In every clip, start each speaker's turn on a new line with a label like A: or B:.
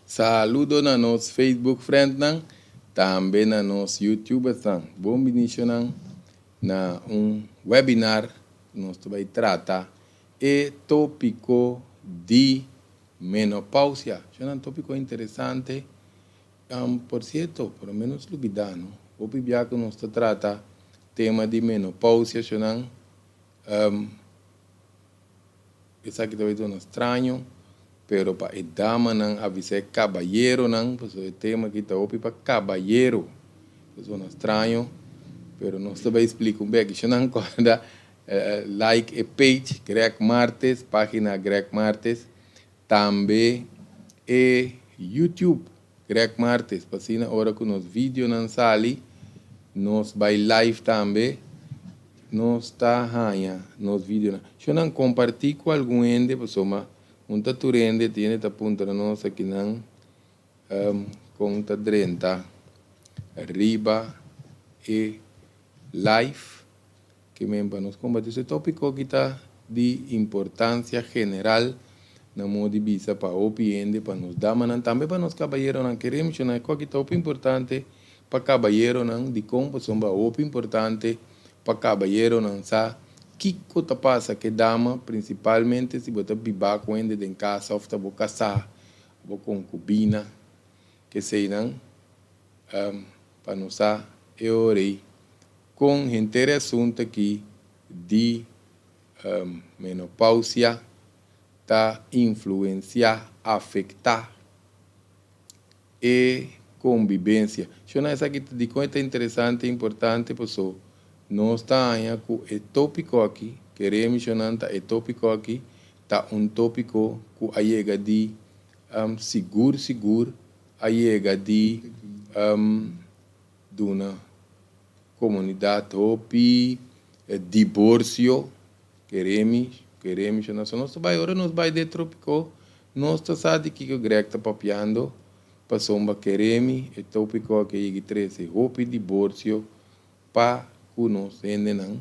A: Saludo na nos Facebook friendnan, tambe na nos YouTubersnan. Bon bini shonan na un webinar ku nos ta bai trata e tópiko di menopausia. Shonan, tópiko interesante. Por sierto, por lo menos lubidá, no? Hopi bia ku nos ta trata tema di menopausia, shonan, esaki ta bai duna straño, pero pa e damanan avisá e kabayeronan, pasobra e tema aki ta hopi pa kabayero. Ta zona straño, pero nos ta bai splika un bek. Shonan kòrda like e page Greg Martes, página Greg Martes, tambe e YouTube Greg Martes, pa asina ora ku nos videonan sali, nos bai live tambe, nos ta haña nos videonan. Shonan kompartí ku algun hende, pasobra un ta tur hende tiene ta puntra nos akinan kon ta drenta riba e live. Ke men pa nos kompartí su tópiko aki ta di importansia general na modo di bisa pa hopi hende, pa nos damanan, tambe pa nos kabayeronan. Kere menshoná e kos aki ta hopi importante pa kabayeronan. Dikon? Pasobra hopi importante pa kabayeronan sa kiko ta pasa ku e dama, prinsipalmente si bo ta biba ku hende den kasa òf ta bo kasá, bo konkubina, keseinan pa nos sa e ora ei. Kon henter e asuntu aki di menopausia ta influensiá, afektá, e kombibensia? Shona esaki ta dikon e ta interesante i importante paso nos ta haña ku e tópiko aki, kere mishonnan ta e tópiko aki ta un tópiko ku a yega di sigur sigur a yega di duna komunidat hopi diborsio, keremi, keremi shona. So nos ta bai, ora nos bai den tropiko, nos ta sa di kiko Greg ta papiando, pasobra keremi e topiko aki a yegi trese hopi diborsio pa ku nos hendenan,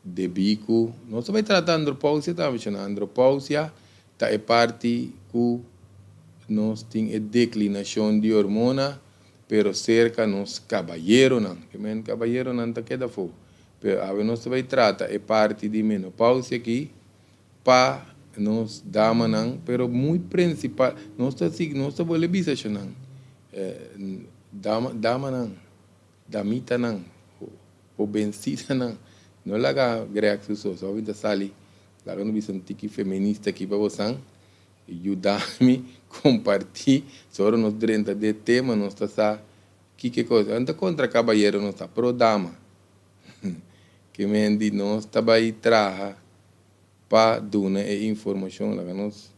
A: debí ku nos ta bai trata andropousia tambe shona. Andropousia ta e parti ku nos tin e deklinashon di hormona, pero serka nos kabayeronan. Ke men kabayeronan ta keda afó. Pero awe nos ta bai trata e parti di menopausia aki pa nos damanan, pero muy prinsipal, nos ta sigui, nos ta bolbe bisa eshonan, dama, damanan, damitanan, hobensitanan, no laga Greg su so, so ta sali, laga no bisa un tiki feminista aki pa bosan, Yuda mi comparti so ora nos drenta den tema nos ta sa kiko e cos. Nan ta contra cabayero nos ta pro dama. Ke men di nos ta bay traha pa duna e informacion. Laga nos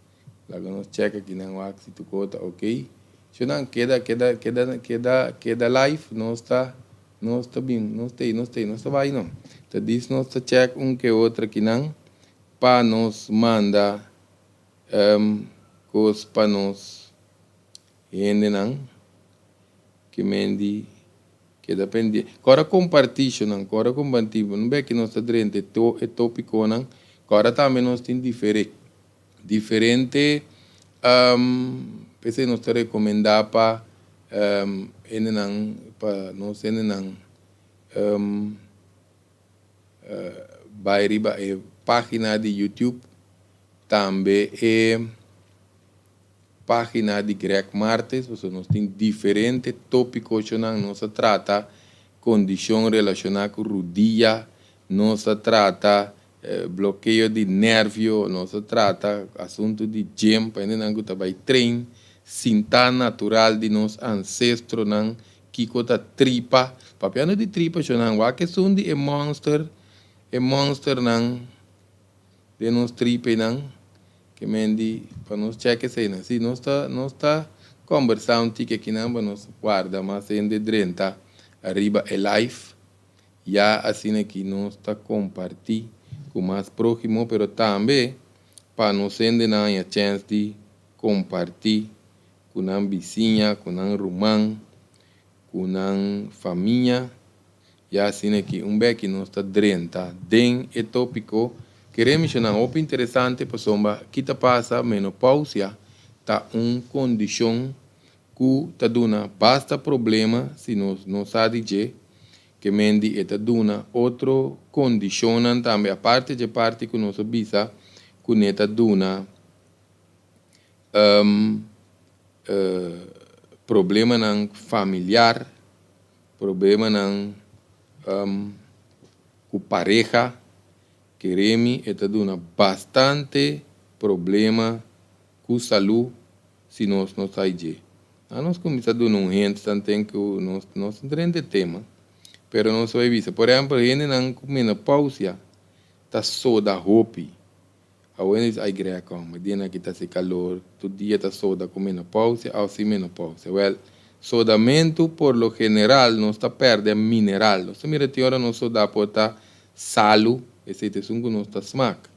A: laga nos check aki nan wak si tur cos ta ok. So nan keda keda keda keda keda live nos ta nos ta bin nos ta nos ta nos ta bay no. Ta dis nos ta check un ke otro aki nan pa nos manda Kos pa nos hendenan ke men di keda pendiente. Kòrda kompartí shonan, kòrda kompartí. Un bek ke nos ta drenta e to e topikonan, kòrda tambe nos tin difere diferente p'esei nos ta rekomendá pa hendenan pa nos hendenan Bai riba e pagina di YouTube, tambe e pagina di Greg Martes, pasobra nos tin diferente topiconan. Nos a trata condicion relaciona cu rudia, nos a trata blokeo di nervio, nos a trata asunto di gym pa hendenan cu ta bay train, sinta natural di nos ancestronan. Kiko ta tripa? Papiando di tripa shonan, wak esun di e monster, e monsternan den nos tripenan, ke men di pa nos check eseinan. Si, nos ta, nos ta kombersá un tiki akinan pa nos warda mas hende drenta ariba e live. Ya asina ki nos ta kompartí ku mas próhimo, pero tambe pa nos hendenan haña chèns di kompartí ku nan bisiña, ku nan ruman, ku nan famia. Ya asina ki un beki nos ta drenta den e topiko. Kere menshoná hopi interesante pasobra ki ta pasa, menopausia ta un kondishon. ku ta duna basta problema si nos no sa di dje, ke men di e ta duna otro kondishonnan tambe aparte dje parti ku nos a bisa ku ne ta duna problemanan familiar, problemanan ku pareha, keremi e ta duna bastante problema ku salú si nos no sa dje. Anos kuminsá duna un hint tanten ku nos no ta drenta e tema, pero nos bai bisa, por ehèmpel hendenan ku menopausia ta soda hopi. Awe nos ay Greg homber, dianan aki ta haci calor, tur dia ta soda cu menopausia of sin menopausia. Well, sodamento por lo general nos ta perde mineral. Nos ta mira tin ora nos soda por ta salu, esey ta esun cu nos ta smak.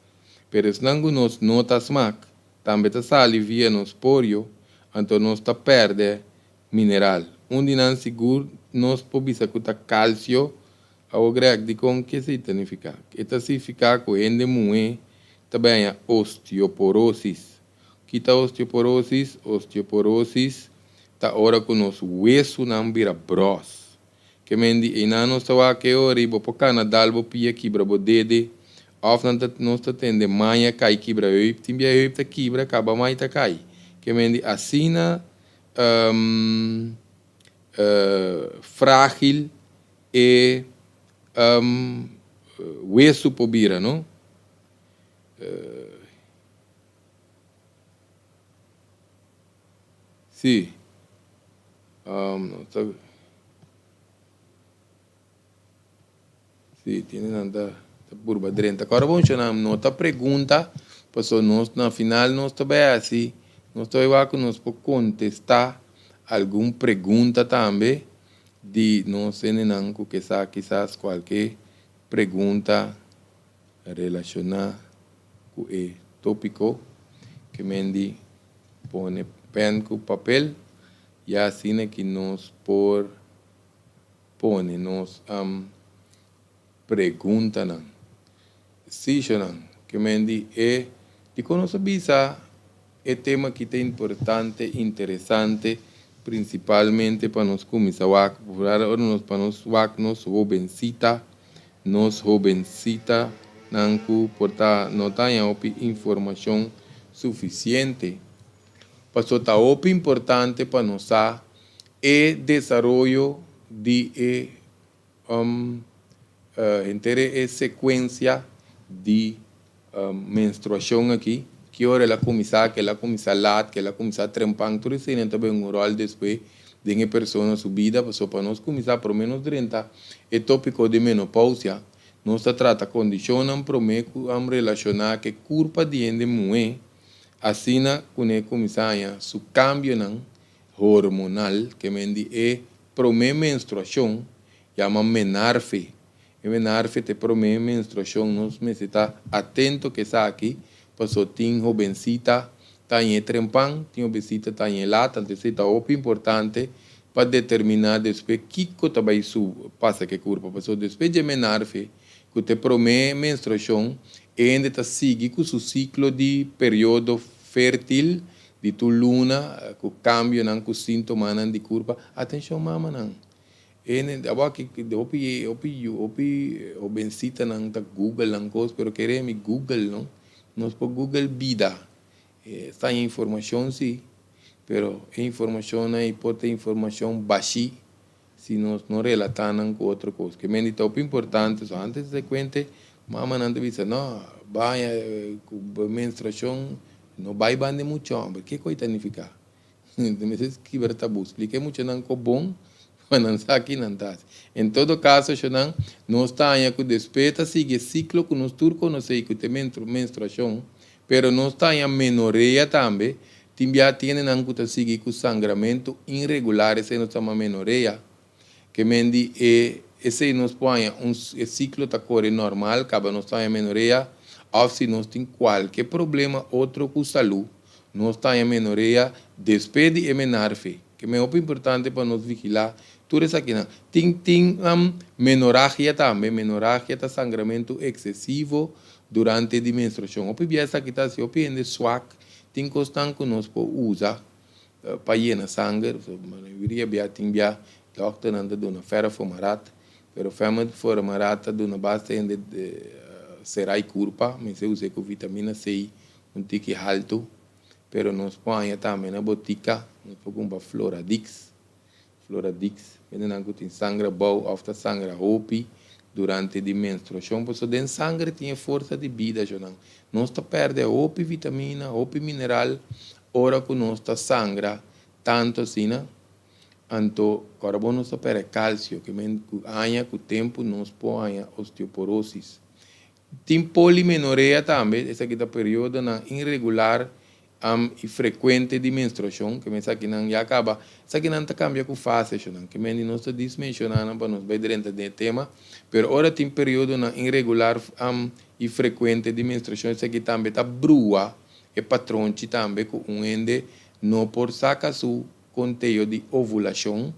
A: Pero esnan cu nos no ta smak, tambe ta sali via nos porio, anto nos ta perde mineral. Un di nan sigur nos por bisa cu ta calcio. Awor Greg, dikon ke esei ta nifiká? E ta sifiká ku hende muhé ta bai haña osteoporosis. Ki ta osteoporosis? Osteoporosis ta ora ku nos wesunan bira bròs. Ke men di einan nos ta wak e ora i bo por kana dal bo pia kibra bo dede òf nan ta nos ta tende maña kai kibra heup. Tin bia heup ta kibra kaba mai ta kai. Ke men di asina frágil e wesu por bira, no? Sí. No ta. Sí, tiene nan ta, ta purba drenta. Kòrda bon shonnan, no ta pregunta, pasobra nos na final nos ta bai hasi, nos ta bai wak ku nos por kontestá algun pregunta tambe di nos hendenan ku ke sa kisas kualke pregunta relashoná ku e tópiko ke men di pone pèn ku papel ya asina ki nos por pone nos preguntanan. Sí, shonnan, ke men di e dikon nos a bisa E tema aki ta importante, interesante, prinsipalmente pa nos kuminsá wak, ora nos pa nos wak nos hobensita, nos hobensitanan ku por ta no ta haña hopi informashon sufisiente. Pasobra ta hopi importante pa nos sa e desaroyo di e Henter e sekuensia di menstruashon aki, ki ora el a kuminsá, ke el a kuminsá lat, ke el a kuminsá trempan, tur eseinan ta bin un ròl despues den e persona su bida. Pasobra pa nos kuminsá promé nos drenta e tópiko di menopousia, nos ta trata kondishonnan promé ku relashoná ku e kurpa di hende muhé, asina ku ne kuminsá haña su kambionan hormonal, ke men di e promé menstruashon yama menarfe. E menarfe ta e promé menstruashon, nos mester ta atento ku esaki, paso tin hobensita ta hañ'é trempan, tin hobensita ta hañ'é lat, anto esei ta hopi importante pa determiná despues kiko ta bai su pasa ku e kurpa, paso despues dje menarfe ku ta e promé menstruashon, e hende ta sigui ku su siklo di periodo fértil di tur luna ku kambionan ku síntomanan di kurpa. Atenshon mamanan! E abo aki hopi hopi yu hopi hobensitanan ta google nan kos pero kere mi google no nos por google bida e sta haña informashon si pero e informashonnan ei por ta informashon bashí si nos no relatá nan ku otro kos. Ke mende ta hopi importante so antes di kuente mamanan ta bisa no baña ku menstruashon no bai banda e mucha homber ke ku ei ta nifiká? Ta mester kibra tabú splika e muchanan ko bon pa nan sa ki nan ta hasi. En todo kaso shonan nos ta haña ku despues ta sigui e siklo ku nos tur konosé i ku ta e menstruashon pero nos ta haña menorea tambe. Tin bia tiendenan ku ta sigui ku sangramentu inregular, esei nos ta yama menorea. Ke men di e esei nos por haña un e siklo ta kore normal, kaba nos ta haña menorea, òf si nos tin kualke problema otro ku salú, nos ta haña menorea despues di e menarfe. Ke men hopi importante pa nos vigilá tur esakinan. Tin tin menoragia tambe, menoragia ta sangramentu eksesivo durante di menstruashon. Hopi bia esaki ta hasi hopi hende swak. Tin kosnan ku nos por usa. Pa yena sanger, so mayoria bia tin bia dokternan ta duna ferrofumaraat, pero ferrofumaraat ta duna basta hende serai kurpa, mester usa ku vitamina C un tiki haltu, pero nos por haña tambe na botika, nos por kumpra Floradix, Floradix, hendenan ku tin sanger abou òf ta sangra hopi durante di menstruashon, pasobra den sanger tin e forsa di bida shonnan. Nos ta pèrdè hopi vitamina, hopi mineral ora ku nos ta sangra tantu asina, anto ora bo nos ta pèrdè kalsio, ke men ku aña ku tempu nos por haña osteoporosis. Tin polimenorea tambe, esaki ta periodonan inregular i frekuente di menstruashon, ke men esakinan ya kaba, esakinan ta kambia ku fase shonnan, ke men di nos ta dis menshoná nan pa nos bai drenta den e tema, pero ora tin periodonan inregular i frekuente di menstruashon esaki tambe ta brua e patronchi tambe ku un hende no por saka su konteo di ovulashon,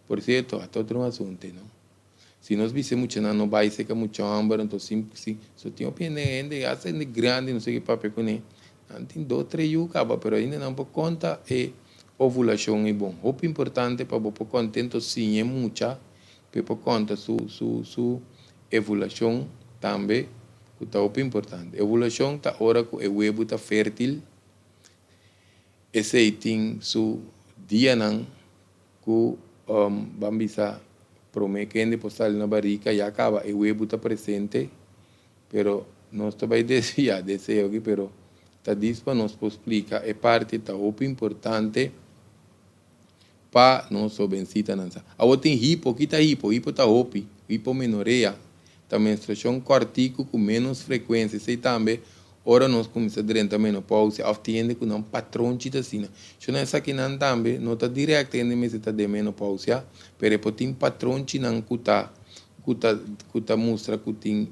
A: por sierto, ata otro un asunte no. Si nos bisa e muchanan no bai seka mucha homber anto sin sin so tin hopi hende hende hasta hende grandi no seki papia kuné nan tin dos tres yu kaba pero ainda nan por konta e ovulashon ei bon hopi importante pa bo por kontento siña e mucha pa e por konta su su su evulashon tambe ku ta hopi importante evulashon ta ora ku e webu ta fertil esei tin su dianan Ku ban bisa promé kende por sali na barika ya kaba e webu ta presente, pero nos ta bai desviá deseo aki, pero ta dis pa nos por splika e parti ta hopi importante pa nos hobensitanan sa. Awor tin hipo, ki ta hipo? Hipo ta hopi, hipomenorea ta menstruashon kòrtiku ku ménos frekuensia, esei tambe Ora nos kuminsá drenta menopausia òf tin hende ku nan patronchi ta asina. Shona esakinan tambe no ta dirèkt hende mester ta den menopausia, pero e por tin patronchinan ku ta ku ta ku ta mustra ku tin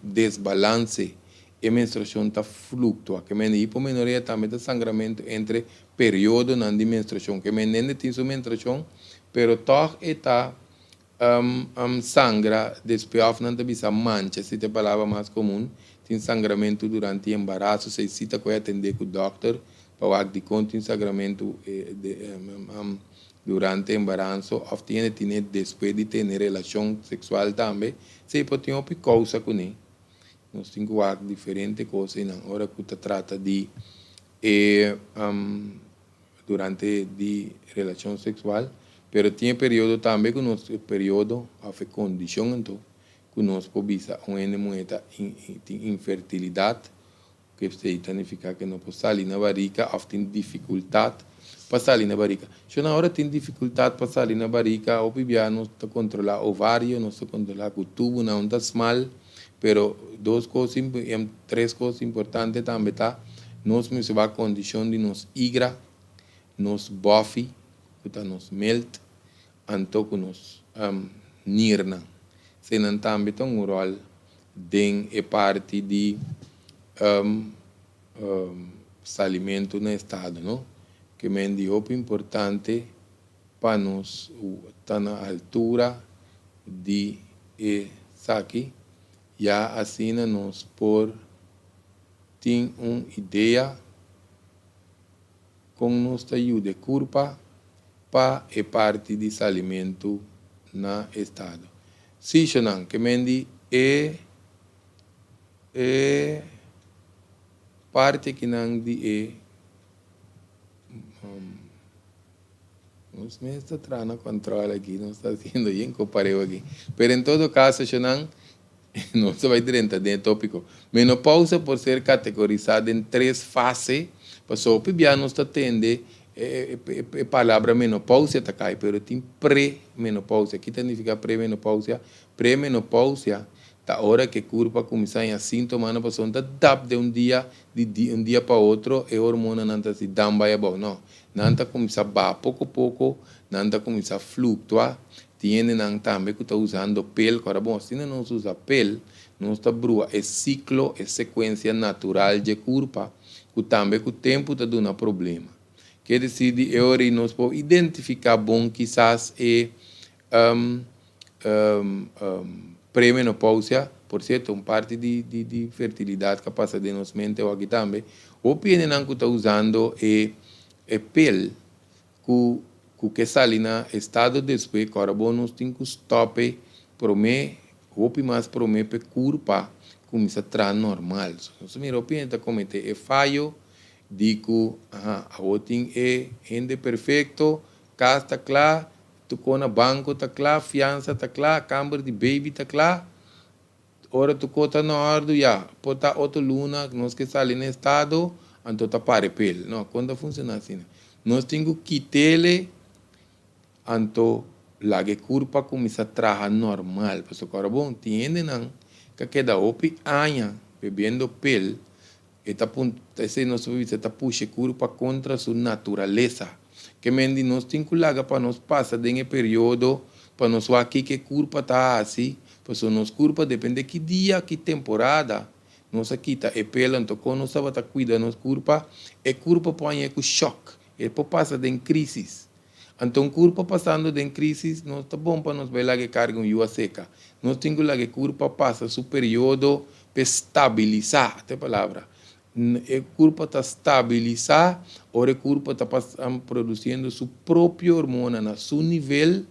A: desbalanse. E menstruashon ta fluktua. Ke mende hipomenorea tambe ta sangramentu entre periodonan di menstruashon. Ke mende hende tin su menstruashon, pero tòg e ta Sangra despues of nan ta bisa mancha si ta e palabra mas komun. Tin sangramentu durante embaraso esei si ta koe atendé ku dòkter pa wak dikon tin sangramentu durante embaranso of tin hende tine despues di tene relashon seksual tambe. Esei por tin hopi kousa kuné. Nos tin ku wak diferente kos einan ora ku ta trata di e durante di relacion sexual, pero tin e periodo tambe cu nos e periodo of e condicion anto cu nos por bisa un hende muhe ta tin infertilidad cu esey ta nifica cu e no por sali na barica of tin dificultad pa sali na barica. So na ora tin dificultad pa sali na barica hopi bia nos ta controla ovario, nos ta controla cu tubunan ta smal, pero dos cos tres cos importante tambe ta nos mester wak condicion di nos igra, nos bofi cu ta nos milt, anto cu nos nirnan. Eseinan tambe ta un rol den e parti di salimento na estado, no? Ke men di hopi importante pa nos ta na altura di esaki, ya asina nos por tin un idea kon nos ta yuda e kurpa pa e parti di salimentu na estado. Sí, shonan, ke men di e e parti akinan di e Nos mes ta traha na control aki, nos ta haciendo yen copareo aki. Pero en todo caso, shonan, nos ta bay drenta den e topico. Menopausa por ser categorisa den tres fase, pasobra hopi bia nos ta tende e palabra menopausia ta cay, pero tin pre-menopausia. Ki ta nifica pre-menopausia? Pre-menopausia ta ora cu e curpa cuminsa haña sintomanan pasobra no ta dap den un dia, di un dia pa otro e hormonanan ta haci dan bay abao. No, Nan ta kuminsá baha poko poko, nan ta kuminsá fluktua. Tin hendenan tambe ku ta usando pel, ku ora bon asina nos usa pel, nos ta brua e siklo, e sekuensia natural dje kurpa, ku tambe ku tempu ta duna problema. Ke desir di e ora ei nos por identifiká bon kisas e Premenopausia, por cierto, un parti di di fertilidad ka pasa den nos mente awaki tambe. Hopi hendenan ku ta usando e e pil. ku ku ke sali na estado despues ku ora bo nos tin ku stòp e promé hopi mas promé pa e kurpa kuminsá traha normal. So nos mira hopi hende ta kometé e fayo di ku aha awor tin e hende perfekto, kas ta kla, tur na banko ta kla, fiansa ta kla, kamber di baby ta kla. Ora tur kos ta na òrdu, ya, por ta otro luna nos ke sali na estado, anto ta para e pel. No, kon ta funshoná asina? Nos tin ku kit'é anto laga e kurpa kuminsá traha normal. Pasobra ora bon, tin hendenan ku a keda hopi aña bebiendo pel, e ta esei nos ta bisa ta pusha e kurpa kontra su naturalesa. Ke men di nos tin ku laga pa nos pasa den e periodo pa nos wak kiko e kurpa ta hasi, pasobra nos kurpa depende ki dia, ki temporada nos a kita e pel, anto kon nos tabata kuida nos kurpa, e kurpa por haña ku shòk, e por pasa den krísis. Anto un kurpa pasando den krísis no ta bon pa nos bai laga e karga un yua seka. Nos tin ku laga e kurpa pasa su periodo pa e stabilisá, ta e palabra. E kurpa ta stabilisá ora e kurpa ta produsiendo su propio hormona na su nivel,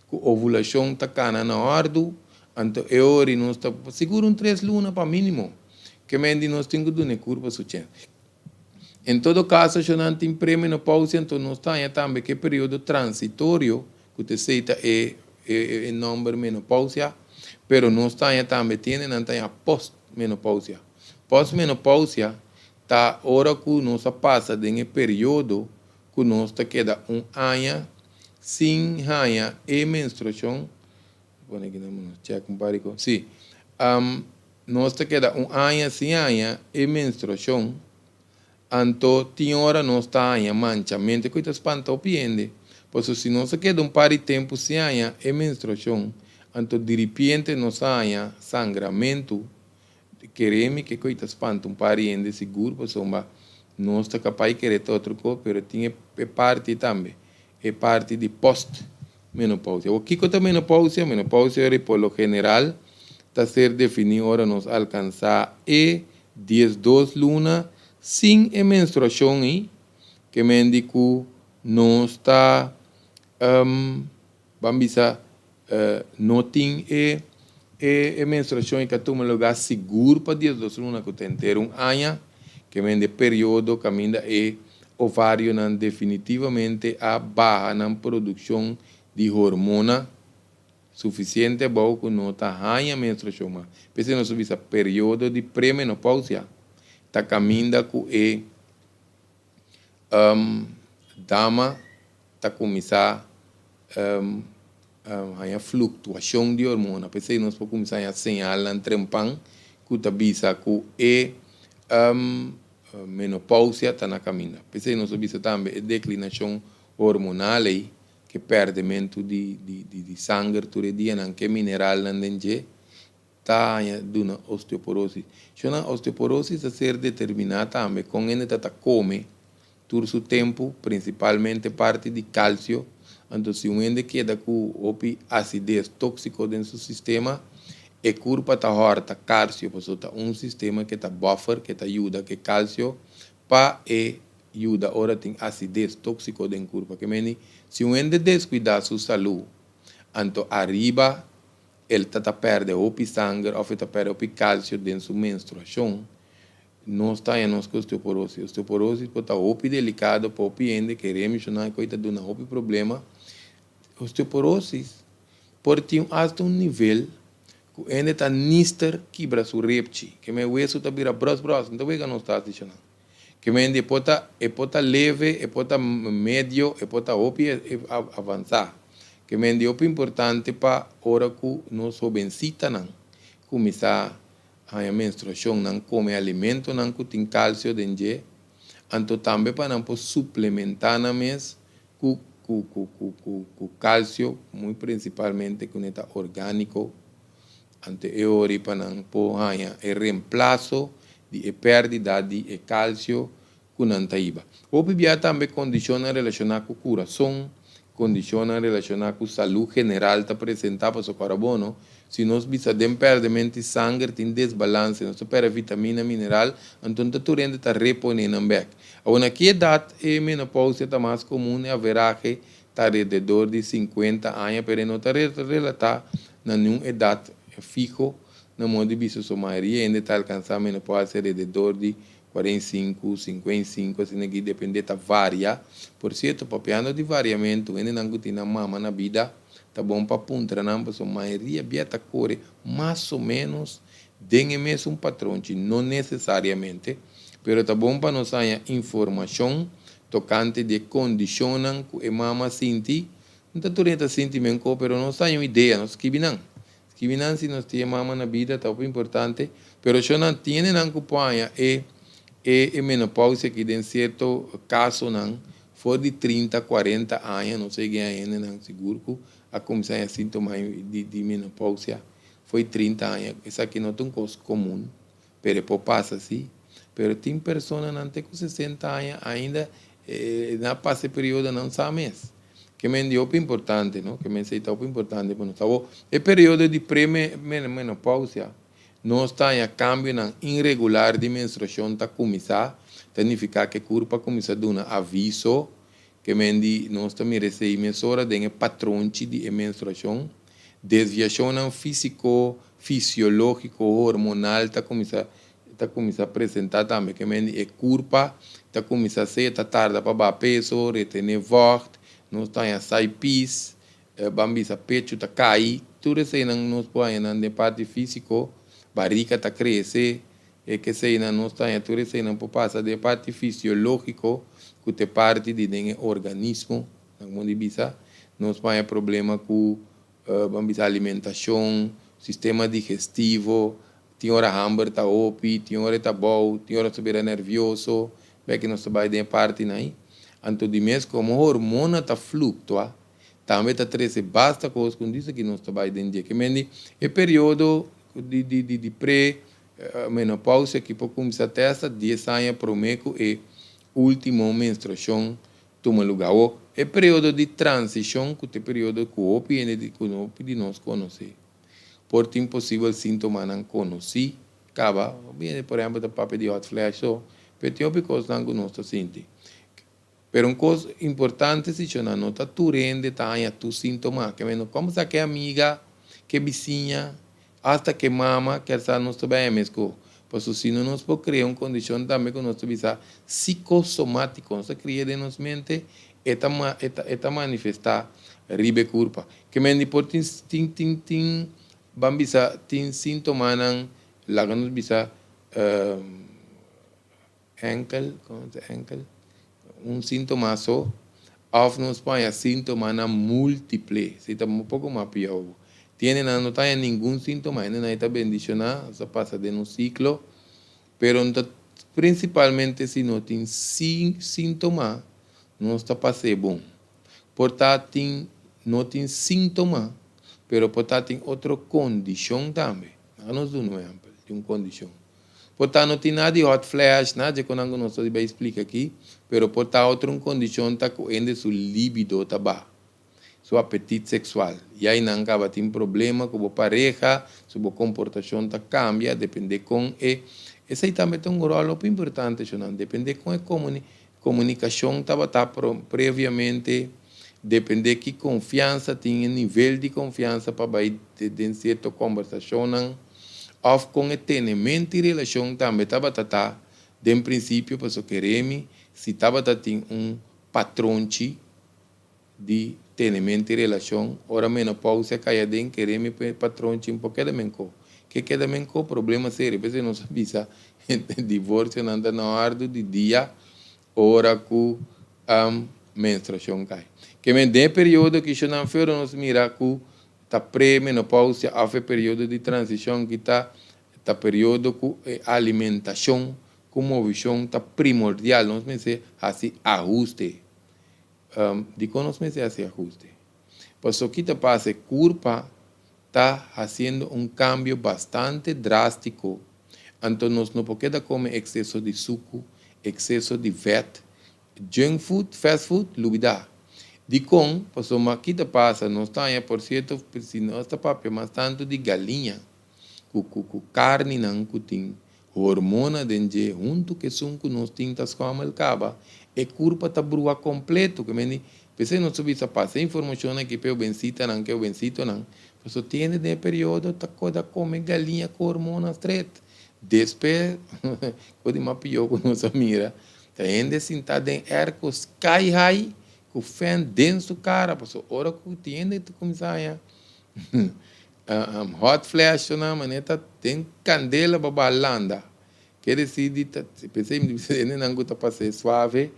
A: ku ovulashon ta kana na òrdu, anto e ora nos ta sigur un tres luna pa mínimo. Ke men di nos tin ku duna e kurpa su chèns. En todo kaso, si nan tin premenopausia, anto nos ta haña tambe ku e periodo transitorio, ku ta esei ta e e nòmber menopausia, pero nos ta haña tambe tin nan ta haña postmenopausia. Postmenopausia ta ora ku nos a pasa den e periodo ku nos ta keda un aña sin haña e menstruashon. Pone aki nan check un par di kos. Sí. Nos ta keda un aña sin haña e menstruashon, anto tin ora nos ta haña manchamentu ku ta spanta hopi hende. Pasobra si nos a keda un par di tempu sin haña e menstruashon, anto diripiente nos a haña sangramentu. Kere mi ke ku ta spanta un par di hende sigur pasobra nos ta kapaz di kere ta otro kos, pero tin e parti tambe, e parti di post menopausia. Awor kiko ta menopausia? Menopausia ori por lo general ta ser definí ora nos alkansá e 12 luna sin e menstruashon ei, ke men di ku nos ta ban bisa no tin e e menstruashon ei ka tuma lugá sigur pa 12 luna ku ta henter un aña, ke men di e periodo kaminda e ovarionan definitivamente a baha nan produkshon di hormona sufisiente abou ku no ta haña menstruashon mas. P'esei nos ta bisa periodo di premenopausia ta kaminda ku e dama ta kuminsá haña fluktuashon di hormona. P'esei nos por kuminsá haña señalnan trempan ku ta bisa ku e menopausia ta na kaminda. P'esei nos ta bisa tambe e deklinashon hormonal ei, ke pèrdementu di sanger tur e dianan, ke mineralnan den dje, ta haña duna osteoporosis. Shona osteoporosis ta ser determiná tambe kon hende ta ta kome tur su tempu, prinsipalmente parti di kalsio. Anto si un hende keda ku hopi asides tóksiko den su sistema, e kurpa ta hòrta kalsio pasobra ta un sistema ke ta buffer, ke ta yuda ku e kalsio pa e yuda ora tin asides tóksiko den kurpa. Ke meni si un hende deskuidá su salú, anto ariba el ta ta pèrdè hopi sanger òf e ta pèrdè hopi kalsio den su menstruashon, nos ta haña nos ku osteoporosis. Osteoporosis por ta hopi delikado pa hopi hende, ke remishoná ku ei ta duna hopi problema. Osteoporosis por tin asta un nivel ku hende ta nister kibra su repchi, ke men wesu ta bira bròs bròs, no ta wega nos ta hasi shonnan. Ke men di e por ta e por ta leve, e por ta medio, e por ta hopi avansá. Ke men di hopi importante pa ora ku nos hobensitanan kuminsá haña menstruashon nan kome alimentonan ku tin kalsio den dje, anto tambe pa nan por suplementá nan mes ku ku ku ku ku ku kalsio, muy prinsipalmente ku ne ta orgániko. Anto e ori pa nan por haña e reemplaso di e pèrdida di e kalsio ku nan ta hiba. Hopi bia tambe kondishonnan relashoná ku kurason, Kondishonnan relashoná ku salú general ta presentá pasobra kòrda bo no, si nos bisa den pèrdementi sanger tin desbalanse, nos ta pèrdè vitamina, mineral, anto ta tur hende ta reponé nan bèk. Awor na ki edat e menopousia ta mas komun? E averahe ta alrededor di 50 aña, pero e no ta relatá na niun edat fiho, na modo di bisa so mayoria hende ta alkansá menopousia alrededor di 45, 55, asina aki, depende, ta varia. Por sierto, papiando di variamentu, hendenan ku tin nan mama na bida, ta bon pa puntra nan, pasobra mayoria bia ta kore mas o ménos den e mesun patronchi, no nesesariamente, pero ta bon pa nos haña informashon tokante di e kondishonnan ku e mama sinti. No ta tur hende ta sinti menko, pero nos haña un idea, nos skibi nan. Skibi nan si nos tin e mama na bida ta hopi importante, pero sho nan tiene nan ku por haña e e e menopausia aki den sierto kasonan for di 30, 40 aña, nos a yega haña hendenan sigur ku a kuminsá haña sintoma di di menopausia for di 30 aña. Esaki no ta un kos komun, pero e por pasa si. Pero tin personanan te ku 60 aña ainda nan a pasa e periodo nan sa mes. Ke men di hopi importante, no? Ke men esei ta hopi importante pa nos. Awor, e periodo di pre-menopausia, nos ta haña kambionan inregular di menstruashon ta kuminsá, ta nifiká ku e kurpa a kuminsá duna aviso. Ke men di nos ta mira esei mesora den e patronchi di e menstruashon. Desviashonnan físiko, fisiológiko, hormonal ta kuminsá ta kuminsá presentá tambe. Ke men di e kurpa ta kuminsá sea ta tarda pa baha peso, retené vògt, nos ta haña sai pis, ban bisa pechu ta kai, tur eseinan nos por haña nan den parti físiko, barika ta krese, e keseinan nos ta haña tur eseinan por pasa den e parti fisiológiko ku ta e parti di den e organismo, nan komo di bisa, nos por haña problema ku ban bisa alimentashon, sistema digestivo, tin ora hamber ta hopi, tin ora e ta bou, tin ora nos ta bira nervioso, bek nos ta bai den e partinan ei. Anto di mes komo hormona ta fluktua, tambe ta trese basta kos ku disa ki nos ta bai den dje. Ke mende e periodo di di di di pre menopausia ki por kuminsá te hasta 10 aña promé ku e último menstruashon tuma lugá. Awor, e periodo di transishon ku ta e periodo ku hopi hende di ku hopi di nos konosé, por tin posibel síntomanan konosí kaba. Hopi hende, por ehèmpel, ta papia di hot flash so, pero tin hopi kosnan ku nos ta sinti. Pero un kos importante si shona, no ta tur hende ta haña tur síntoma. Ke men komo sa ke amiga, ke bisiña, hasta ke mama kier sa nos ta bai haña mes kos. Pasobra si no nos por krea un kondishon tambe ku nos ta bisa psikosomátiko, nos ta kria den nos mente, e ta e ta e ta manifestá riba e kurpa. Ke men di por tin tin tin tin ban bisa tin síntomanan, laga nos bisa enkel, kon ta enkel? Un síntoma so, òf nos por haña síntomanan múltiple, si ta un poko mas pió. Tin hendenan no ta haña ningun síntoma, hendenan ta bendishoná, sa pasa den un siklo, pero no ta prinsipalmente si no tin síntoma, nos ta pas'é bon. Por ta tin no tin síntoma, pero por ta tin otro kondishon tambe. Laga nos duna un ehèmpel di un kondishon. Por ta no tin nada di hot flash, nada dje konan ku nos ta bai splika aki, pero por ta otro un kondishon ta ku hende su libido ta baha, su apetit seksual. I ainan kaba tin problema ku bo pareha, su bo komportashon ta kambia, depende kon e. Esei tambe ta un ròl hopi importante, shonnan, depende kon e komunikashon tabata previamente, depende ki konfiansa tin, e nivel di konfiansa pa bai den sierto kombersashonnan, òf kon e tenemento i relashon tambe tabata ta den prinsipio, pasobra keremi si tabata tin un patronchi di tenemento i relashon, ora menopousia kai aden, keremi pa e patronchi un por keda menko. Ke keda menko? Problema serio. P'esei nos a bisa divorsionan ta na òrdu di dia ora ku menstruashon kai. Ke men den e periodo ki shonnan fero nos mira ku ta pre-menopousia òf e periodo di transishon ki ta ta periodo ku e alimentashon ku movishon ta primordial. Nos mester hasi ahuste. Dikon nos mester hasi ahuste? Pasobra ki ta pasa e kurpa ta hasiendo un kambio bastante drástiko, anto nos no por keda kome ekseso di suku, ekseso di vèt, junk food, fast food, lubidá. Dikon? Pasobra ki ta pasa? Nos ta haña, por sierto, si nos ta papia mas tantu di galiña ku ku ku karninan ku tin hormona den dje huntu ku esun ku nos tin ta skòmel kaba, e kurpa ta brua kompleto. Ke mende, p'esei nos ta bisa pasa e informashon aki pa e hobensitanan ku e hobensitonan, pasobra tende den e periodo ta koda kome galiña ku hormona stret. Despues, ku di mas pió ku nos a mira, ta hende sintá den èrko sky high ku fèn den su kara, pasobra ora ku tin hende ta kuminsá haña hot flash nan manera ta den kandela pa baha landa. Ke desir di ta p'esei mi ta bisa hendenan ku ta pas'é suave,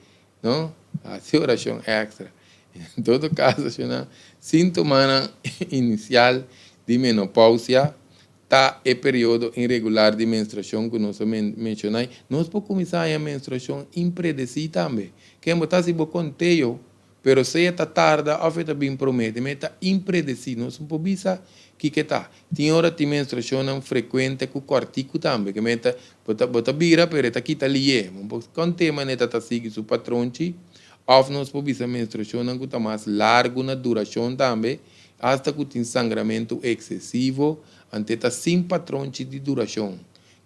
A: no, hasi orashon èkstra. En todo kaso, shonnan, síntomanan inisial di menopousia Ta e periodo inregular di menstruashon ku nos a menshoná ei. Nos por kuminsá haña menstruashon impredesí tambe. Ken bo ta hasi bo konteo, pero sea ta tarda òf e ta bin promé, di mei ta impredesí. Nos no por bisa kiko e ta. Tin ora tin menstruashonnan frekuente ku kòrtiku tambe, ke mei ta bo ta bo ta bira pero e ta kita lié. Bo no por kont'é manera ta sigui su patronchi. Òf nos por bisa menstruashonnan ku ta mas largu na durashon tambe. Asta ku tin sangramentu eksesivo, ante ta sin patronchi di durashon.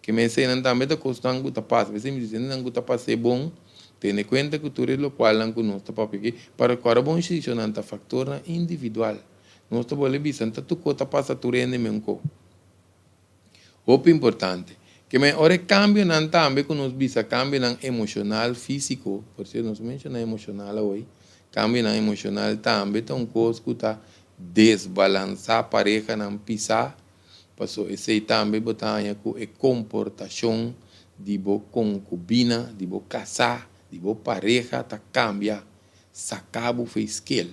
A: Ke mesenan tambe ta kosnan ku ta pasa. P'esei mi di nan ku ta pas'é bon, tene kuenta ku tur e lokualnan ku nos ta papia aki, pa rekòrda bon shishonnan ta faktornan individual. Nos ta bolbe bisa, no ta tur ko ta pasa tur hende men ko. Hopi importante. Ke men ora e kambionan tambe ku nos bisa kambionan emoshonal, físiko, por sierto nos a menshoná emoshonal awor, kambionan emoshonal tambe ta un kos ku ta desbalansá parehanan pisá, paso esei tambe bo ta haña ku e komportashon di bo konkubina, di bo kasá, di bo pareha ta kambia, saka bo for e skel.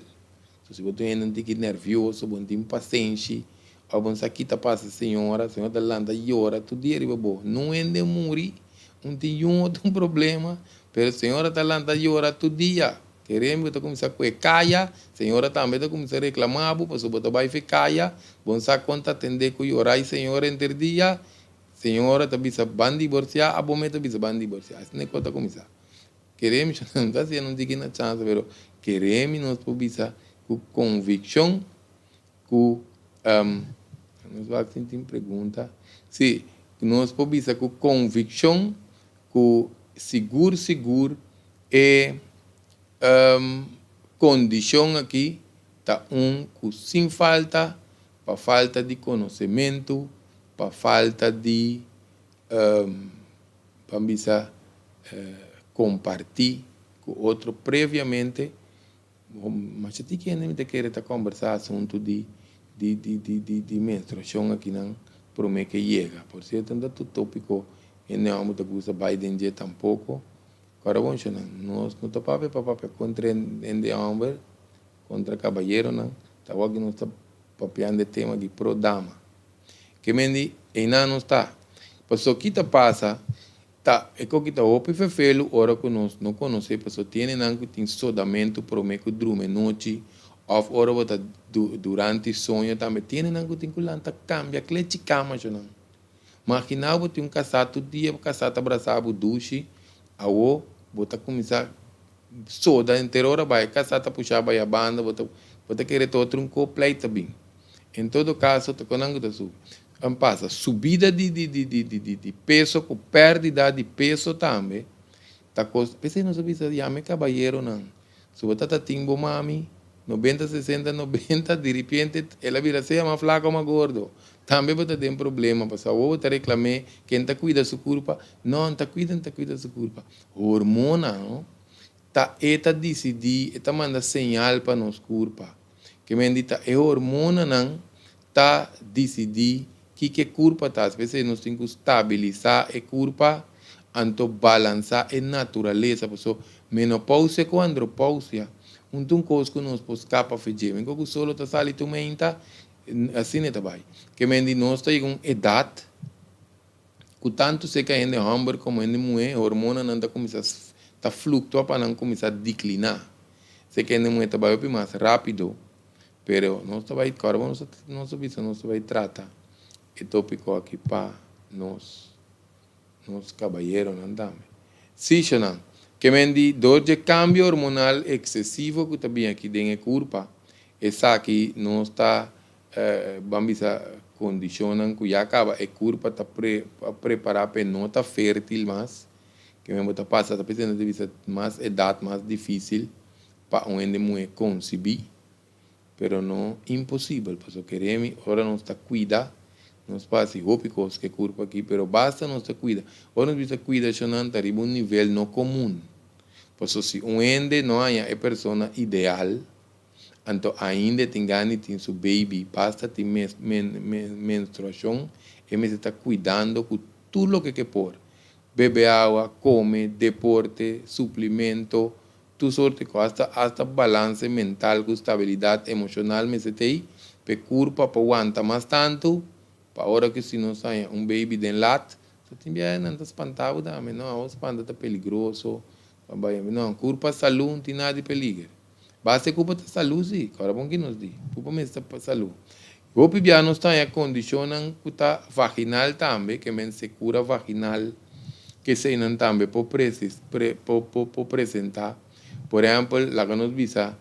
A: So si bo ta un hende un tiki nervioso, bo no tin pasenshi, òf bo no sa ki ta pasa señora, señora ta lanta yora tur dia riba bo. Nun hende muri, un tin yun otro problema, pero señora ta lanta yora tur dia. Kere bo ta kuminsá ku e kaya, señora tambe ta kuminsá reklamá bo pasobra bo ta bai fi kaya, bo no sa kon ta atendé ku yora i señora henter dia. Señora ta bisa ban diborsiá, abo mes ta bisa ban diborsiá. Asina e kos ta kuminsá. Kere mi, no ta hasiendo un tiki na chansa, pero kere mi nos por bisa ku konvikshon ku nos wak si tin pregunta. Si, nos por bisa ku konvikshon ku sigur sigur e kondishon aki ta un ku sin falta, pa falta di konosementu, pa falta di Ban bisa kompartí ku otro previamente. Masha tiki hende mi ta kere ta kombersá asuntu di di menstruashon akinan promé ke yega. Por sierto no ta tur tópiko hende hòmber ta gusta bai den dje tampoko. Kòrda bon shonnan, nos no ta papia pa papia kontra hende hòmber, kontra kabayeronan, ta wak nos ta papiando e tema di pro dama. Ke men di, Einan nos ta. Paso ki ta pasa, ta e ko ki ta hopi fefelu ora ku nos no konosé, paso tiene nan ku tin sodamentu promé ku drumi nochi, òf ora bo ta durante soño tambe, tiene nan ku tin ku lanta kambia klechi kama shonnan. Maginá bo tin un kasá tur dia bo kasá ta brasá bo dushi, awo bo ta kuminsá soda henter ora bai, e kasá ta pusha bai a banda, bo ta bo ta kere ta otro un ko pleit ta bin. En todo kaso ta kon nan ku ta subi. An pasa subida di di di di di di peso ku pèrdida di peso tambe ta kos, p'esei nos a bisa yama e kabayeronan, si bo ta ta tin bo mami nobenta sesenta nobenta diripiente el a bira sea mas flako o mas gordo tambe bo ta den problema pasobra awor bo ta reklam'é ken ta kuida su kurpa no ta kuida ta kuida su kurpa hormona no ta e ta disidí e ta manda señal pa nos kurpa ke men di ta e hormonanan ta disidí kiko e kurpa ta hasi p'esei nos tin ku stabilisá e kurpa anto balansá e naturalesa paso menopousia ku andropousia un ta un kos ku nos por skapa fe dje men ku solo ta sali tur meinta asina e ta bai ke men di nos ta yega un edat ku tantu seka hende hòmber komo hende muhé hormonanan ta kuminsá ta fluktua pa nan kuminsá dikliná seka hende muhé ta bai hopi mas rápido. Pero nos ta bai kòrda bo nos a bisa nos ta bai trata e tópiko aki pa nos nos kabayeronan tambe. Sí, shonnan. Ke men di dor dje kambio hormonal eksesivo ku ta bin aki den e kurpa, esaki nos ta ban bisa kondishonnan ku ya kaba e kurpa ta prepará pa e no ta fértil mas. Ke men bo ta pasa ta presenta ta bisa mas edat mas difísil pa un hende muhé konsibí. Pero no imposibel, pasobra kere mi ora nos ta cuida, nos por haci hopi cos cu e curpa aki, pero basta nos ta cuida. Ora nos bisa cuidacionnan ta riba un nivel no comun, pasobra si un hende no haña e persona ideal, anto ainda e tin gana di tin su baby, basta tin menstruacion, e mester ta cuidando cu tur loke ke por, bebe awa, come, deporte, suplemento, Tur sorti ku hasta hasta balanse mental ku stabilidat emoshonal mester t'ei pa e kurpa por wanta mas tantu pa ora ku si nos haña un baby den lat ta tin biaha nan ta spanta bo tambe no awor spanta ta peligroso pa bai no kurpa salu no tin nada di peliger basta e kurpa ta salu si kòrda bon ki nos di kurpa mester ta salu hopi biaha nos ta haña kondishonnan ku ta vaginal tambe ke men sekura vaginal. Eseinan tambe por por presenta. Por ehempel, laga nos bisa,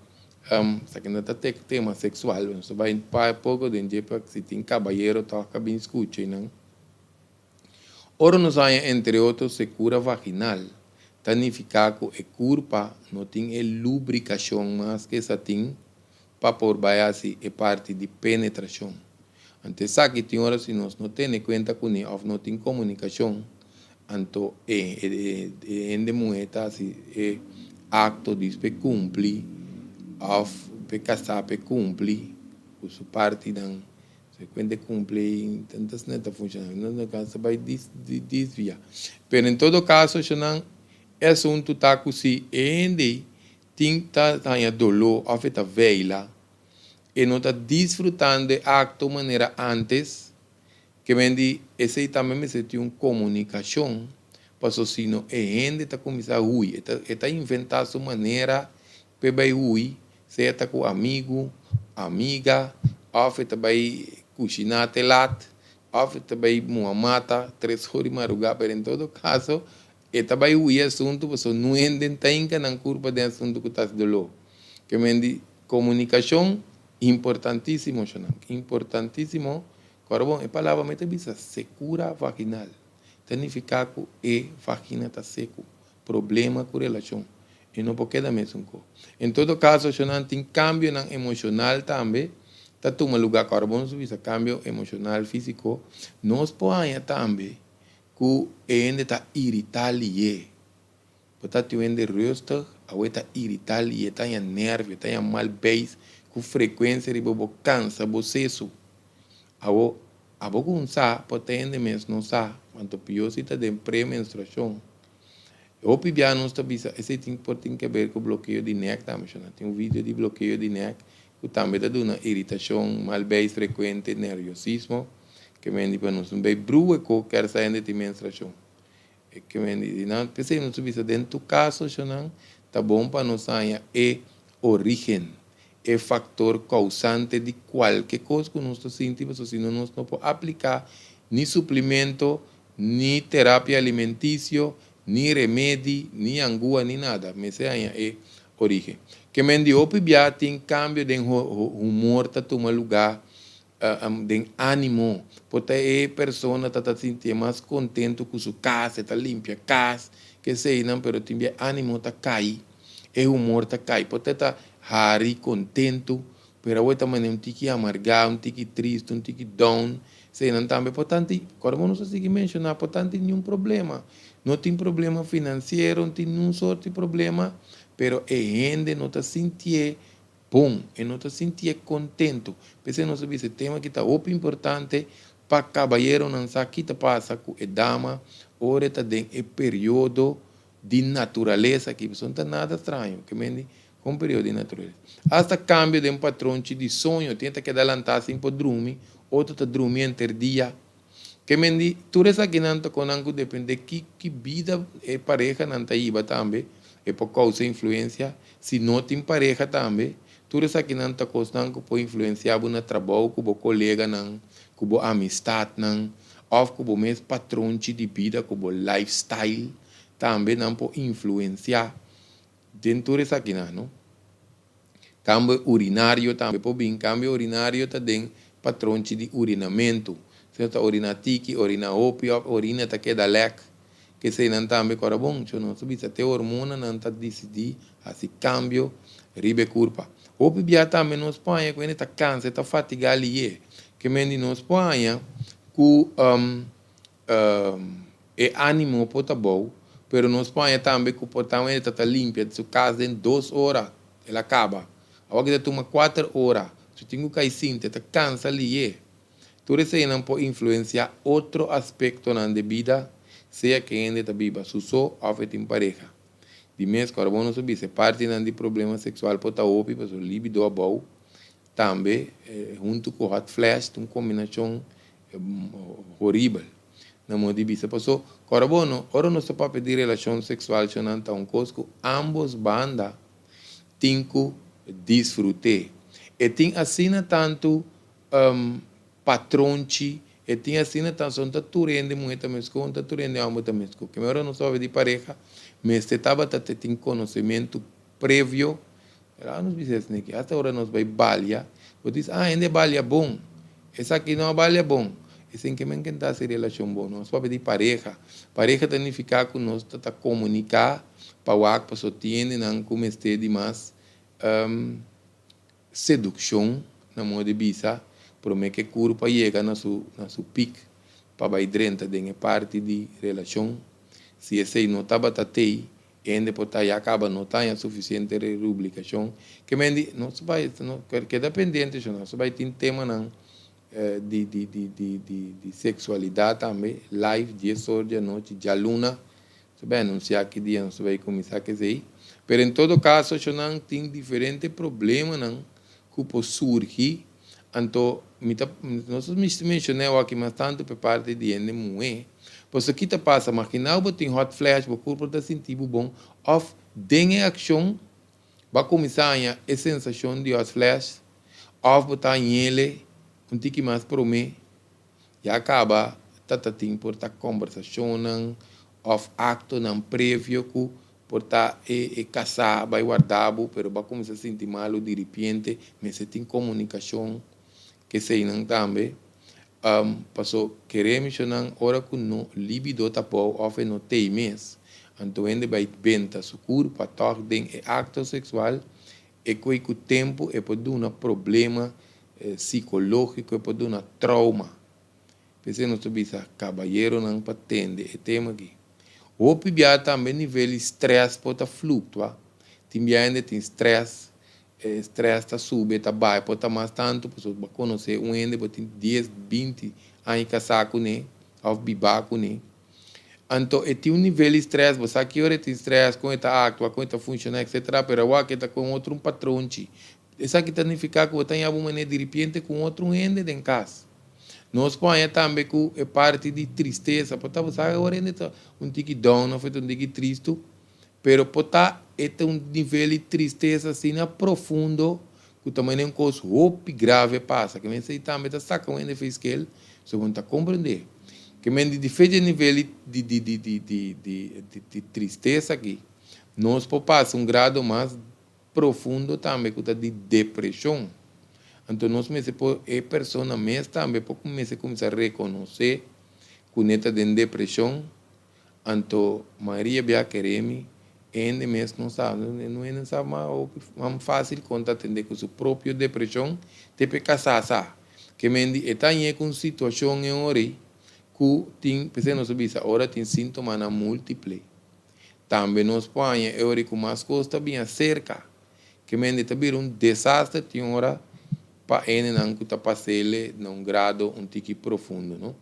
A: esaki no ta tema sexual, nos ta bai poco den dje pa si tin cabayero toch a bin scucha einan. Ora nos haña entre otro secura vaginal, ta nifica cu e curpa no tin e lubricacion mas cu esa tin pa por bai haci e parti di penetracion. Anto esaki tin ora si nos no tene cuenta cune of no tin comunicacion, anto e e hende muhe ta haci e acto di p'e cumpli of p'e casa p'e cumpli cu su partinan. So cuenta e cumpli tanto asina ta funciona, nos no ta bai desvia. Pero en todo caso eshonan e asunto ta cu si e hende tin ta haña doló òf e ta veila, e no ta disfrutando e akto manera ántes, ke men di esei tambe mester tin un komunikashon, paso sino e hende ta kuminsá hui, e ta e ta inventá su manera p'e bai hui, sea ta ku amigu, amiga, òf e ta bai kushiná te lat, òf e ta bai muha mata tres ora di marugá, pero en todo kaso E ta bai hui asuntu pasobra no hende ta hinka nan kurpa den asuntu ku ta hasi doló. Ke men di komunikashon importantísimo shonnan, importantísimo. Ku ora bon e palabra mi ta bisa sekura vaginal ta nifiká ku e vagina ta seku, problema ku relashon e no por keda mesun ko. En todo kaso shonnan tin kambionan emoshonal tambe ta tuma lugá ku ora bon nos bisa kambio emoshonal físiko nos por haña tambe Ku e hende ta iritá lié. Bo ta tin un hende rustig, awe ta iritá lié, ta haña nervio, ta haña mal beis ku frekuensia riba bo kansa bo sesu. Awo, abo ku un sa, por ta hende mes no sa, anto pió si ta den premenstruashon. Hopi bia nos ta bisa esei tin por tin keber ku blokeo di nèk tambe. Shona tin un video di blokeo di nèk ku tambe ta duna iritashon, mal beis frekuente, nerviosismo. Ke men di pa nos no bay brua ku ker sa hende tin menstruashon. E ke men di nan p'esei nos ta bisa den tur kaso shonnan ta bon pa nos haña e origen, e faktor kousante di kualke kos ku nos ta sinti pasobra si no nos no por apliká ni suplimento, ni terapia alimentisio, ni remedi, ni angua, ni nada. Mester haña e origen. Ke men di hopi bia tin kambio den humor ta tuma lugá den ánimo. Por ta e persona ta ta sintié mas kontentu ku su kas, e ta limpia kas, keseinan, pero tin bia e ánimo ta kai, e humor ta kai. Por ta e ta hari, kontentu, pero awor e ta manera un tiki amargá, un tiki tristu, un tiki down. Eseinan tambe por tanti, kòrda bo nos a sigui menshoná, por tanti niun problema. No tin problema finansiero, no tin niun sorti problema, pero e hende no ta sintié Bon, e no ta sintié kontentu. P'esei nos a bisa e tema aki ta hopi importante pa kabayeronan sa ki ta pasa ku e dama ora e ta den e periodo di naturalesa aki. Pasobra no ta nada straño ke mende kon periodo di naturalesa. Asta kambio den patronchi di soño, tin e ta keda lantá sin por drumi, otro ta drumi henter dia. Ke mende tur esakinan ta konan ku depende ki ki bida e parehanan ta hiba tambe e por kousa influensia. Si no tin pareha tambe, tur esakinan ta kosnan ku por influensia bo na trabou ku bo koleganan, ku bo amistatnan òf ku bo mes patronchi di bida, ku bo lifestyle. Tambe nan por influensiá den tur esakinan, no? Kambio urinario tambe por bin. Kambio urinario ta den patronchi di urinamentu. Si nos ta oriná tiki, oriná hopi òf orina ta keda lèk. Keseinan tambe kòrda bon. Cho nos ta bisa te hormonanan ta disidí hasi kambio riba e kurpa. Hopi bia tambe nos por haña ku hende ta kansa, e ta fatigá lié. Ke men di nos por haña ku E animo por ta bou, pero nos por haña tambe ku por ta un hende ta ta limpia su kas den dos ora, el a kaba. Awor ki ta tuma kuater ora, su tin ku kai sinta, e ta kansa lié. Tur eseinan por influensiá otro aspektonan di bida, sea ku e hende ta biba su so òf e tin pareha. Di mes, ku ora bo nos a bisa e partinan di problema seksual por ta hopi pasobra libido abou, Tambe huntu ku hot flash ta un kombinashon horibel na modo di bisa. Paso kòrda bo no, ora nos ta papia di relashon seksual shonnan ta un kos ku ambos banda tin ku disfrut'é. E tin asina tantu patronchi, e tin asina tantu, so no ta tur hende muhé ta meskos, no ta tur hende hòmber ta meskos. Keme ora nos papia di pareha mester tabata te tin konosementu previo. Pero nos bisa esne ki hasta ora nos bai balia, bo ta bisa, ah, hende balia bon, esaki no a balia bon. Esen ke men kenta hasi relashon bon. Nos papia di pareha. Pareha ta nifiká ku nos ta ta komuniká pa wak pasobra tin hendenan ku mester di mas sedukshon, na modo di bisa, promé ku e kurpa yega na su na su pik pa bai drenta den e parti di relashon. Si esei no tabata tei, Hende por ta ya caba no ta haña suficiente rublicacion. Ke men di nos bai no keda pendiente sho nos bai tin temanan di di di di di di sexualidad tambe live dies or di anochi djaluna nos bai anuncia ki dia nos bai cuminsa kesey. Pero en todo caso shonan tin diferente problemanan cu por surgi Anto mi ta nos a misti mencion'é awor aki mas tanto p'e parti di hende muhé. Pasobra ki ta pasa? Maginá bo tin hot flash, bo kurpo ta sinti bo bon, òf den e akshon bo a kuminsá haña e sensashon di hot flash, òf bo ta hañ'ele un tiki mas promé, ya kaba ta ta tin por ta kòmbersashonnan òf aktonan previo ku Por ta e e kasá bai warda bo, pero bo a kuminsá sinti malu diripiente, mester tin komunikashon ku eseinan tambe. Paso kere mishonan ora ku no libido ta bou òf e no tei mes, anto hende bai benta su kurpa tòg den e akto seksual, e koe ku tempu e por duna problema sikológiko, e por duna trouma. P'esei nos ta bisa kabayeronan pa tende e tema aki. Hopi bia tambe nivel di strès por ta fluktua. Tin bia hende tin strès, e strès ta subi, e ta bai, por ta mas tantu pasobra bo a konosé un hende bo tin dies, binti aña kasá kuné òf bibá kuné. Anto e tin un nivel di strès, bo sa ki ora e tin strès, kon e ta aktua, kon e ta funshoná etcetera, pero awor aki e ta ku un otro un patronchi. Esaki ta nifiká ku bo ta haña bo manera diripiente ku un otro hende den kas. Nos por haña tambe ku e parti di tristesa por ta bo sa ora hende ta un tiki down of e ta un tiki tristu, pero por ta e ta un nivel di tristesa asina profundo ku ta manera un kos hopi grave pasa. Ke men esei tambe ta saka un hende feiskel, so bo no ta komprendé. Ke men di diferente nivel di di di di di di di tristesa aki nos por pasa un grado mas profundo tambe ku ta di depreshon. Anto nos mester por e persona mes tambe por mester kuminsá rekonosé ku ne ta den depreshon. Anto mayoria bia kere mi e hende mes no sa, no hende sa mas hopi mas fásil kon ta atendé ku su propio depreshon te p'e kasá sa. Ke men di e ta hañ'é ku un situashon e ora ei ku tin, p'esei nos a bisa ora tin síntomanan múltiple. Tambe nos por haña e ora ku mas kos ta bin aserka. Ke mende ta bira un desaster tin ora pa hendenan ku ta pas'ele na un grado un tiki profundo, no?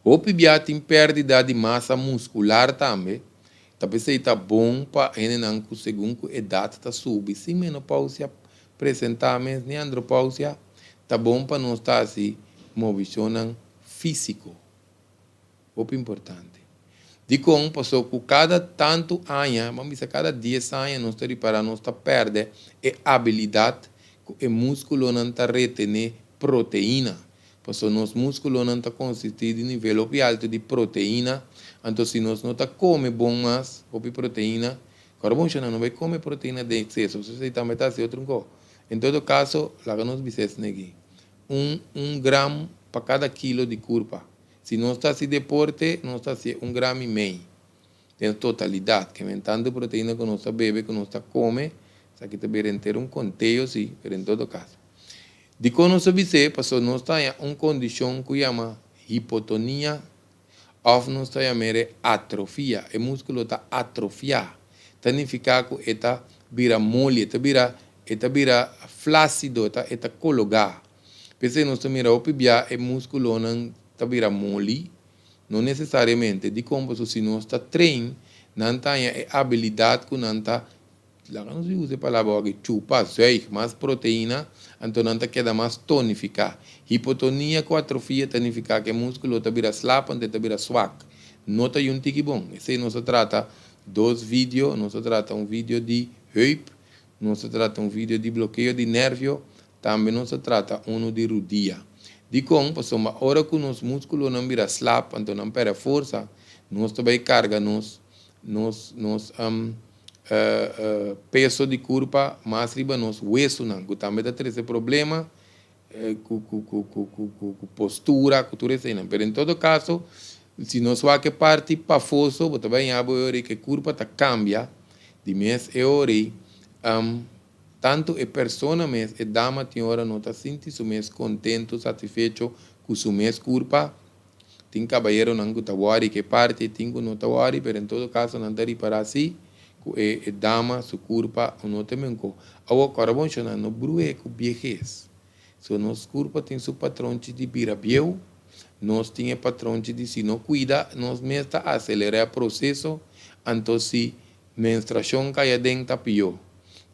A: Hopi bia tin pèrdida di masa muskular tambe. Ta p'esei ta bon pa hendenan ku segun ku edat ta subi sin menopousia presentá mes ni andropousia, ta bon pa nos ta hasi movishonnan físiko. Hopi importante. Dikon? Paso ku kada tantu aña, ban bisa kada dies aña nos ta ripará nos ta pèrdè e abilidat ku e múskulonan ta retené proteina. Pasobra nos múskulonan ta konsistí di nivel hopi altu di proteina, anto si nos no ta kome bon mas hopi proteina, kòrda bon shona no bai kome proteina den ekseso, pasobra esei tambe ta hasi otro un kos. En todo kaso, laga nos bisa esei aki, un un gram pa kada kilo di kurpa. Si nos ta hasi deporte, nos ta hasié un gram i mei den totalidat. Ke men tantu proteina ku nos ta bebe, ku nos ta kome, esaki ta bira henter un konteo si, pero en todo kaso. Dikon nos ta bis'é? Pasobra nos ta haña un kondishon ku yama hipotonia òf nos ta yam'é atrofia. E múskulo ta atrofiá. Ta nifiká ku e ta bira moli, e ta bira e ta bira flásido, e ta e ta kologá. P'esei nos ta mira hopi bia e múskulonan ta bira moli, no nesesariamente. Dikon? Pasobra si nos ta train, nan ta haña e abilidat ku nan ta Laga nos usa e palabra awor aki, chupa, zuig, mas proteina, anto nan ta keda mas tonifiká. Hipotonia ku atrofia ta nifiká ku e múskulo ta bira slap anto e ta bira swak. No ta yun tiki bon. Esei nos a trata dos video, nos a trata un video di heup, nos a trata un video di blokeo di nervio, tambe nos a trata unu di rudia. Dikon? Pasobra ora ku nos múskulonan bira slap anto nan pèrdè forsa, nos ta bai karga nos nos nos peso di kurpa mas riba nos wesunan ku tambe ta trese problema ku ku postura ku tur eseinan pero en todo kaso si nos wak e parti pafó so bo ta bai haña bo e ora ei ku e kurpa ta kambia di mes e ora ei tantu e persona mes e dama tin ora no ta sinti su mes kontentu satisfecho ku su mes kurpa. Tin kabayeronan ku ta wòri ku e parti, tin ku no ta wòri, pero en todo kaso nan ta ripará sí ku e e dama su kurpa no ta menkó. Awor, kòrda bon shona, no bruh'é ku biehes. So nos kurpa tin su patronchi di bira bieu, nos tin e patronchi di si no kuida, nos mes ta aselerá e proseso, anto si menstruashon kai aden ta pió.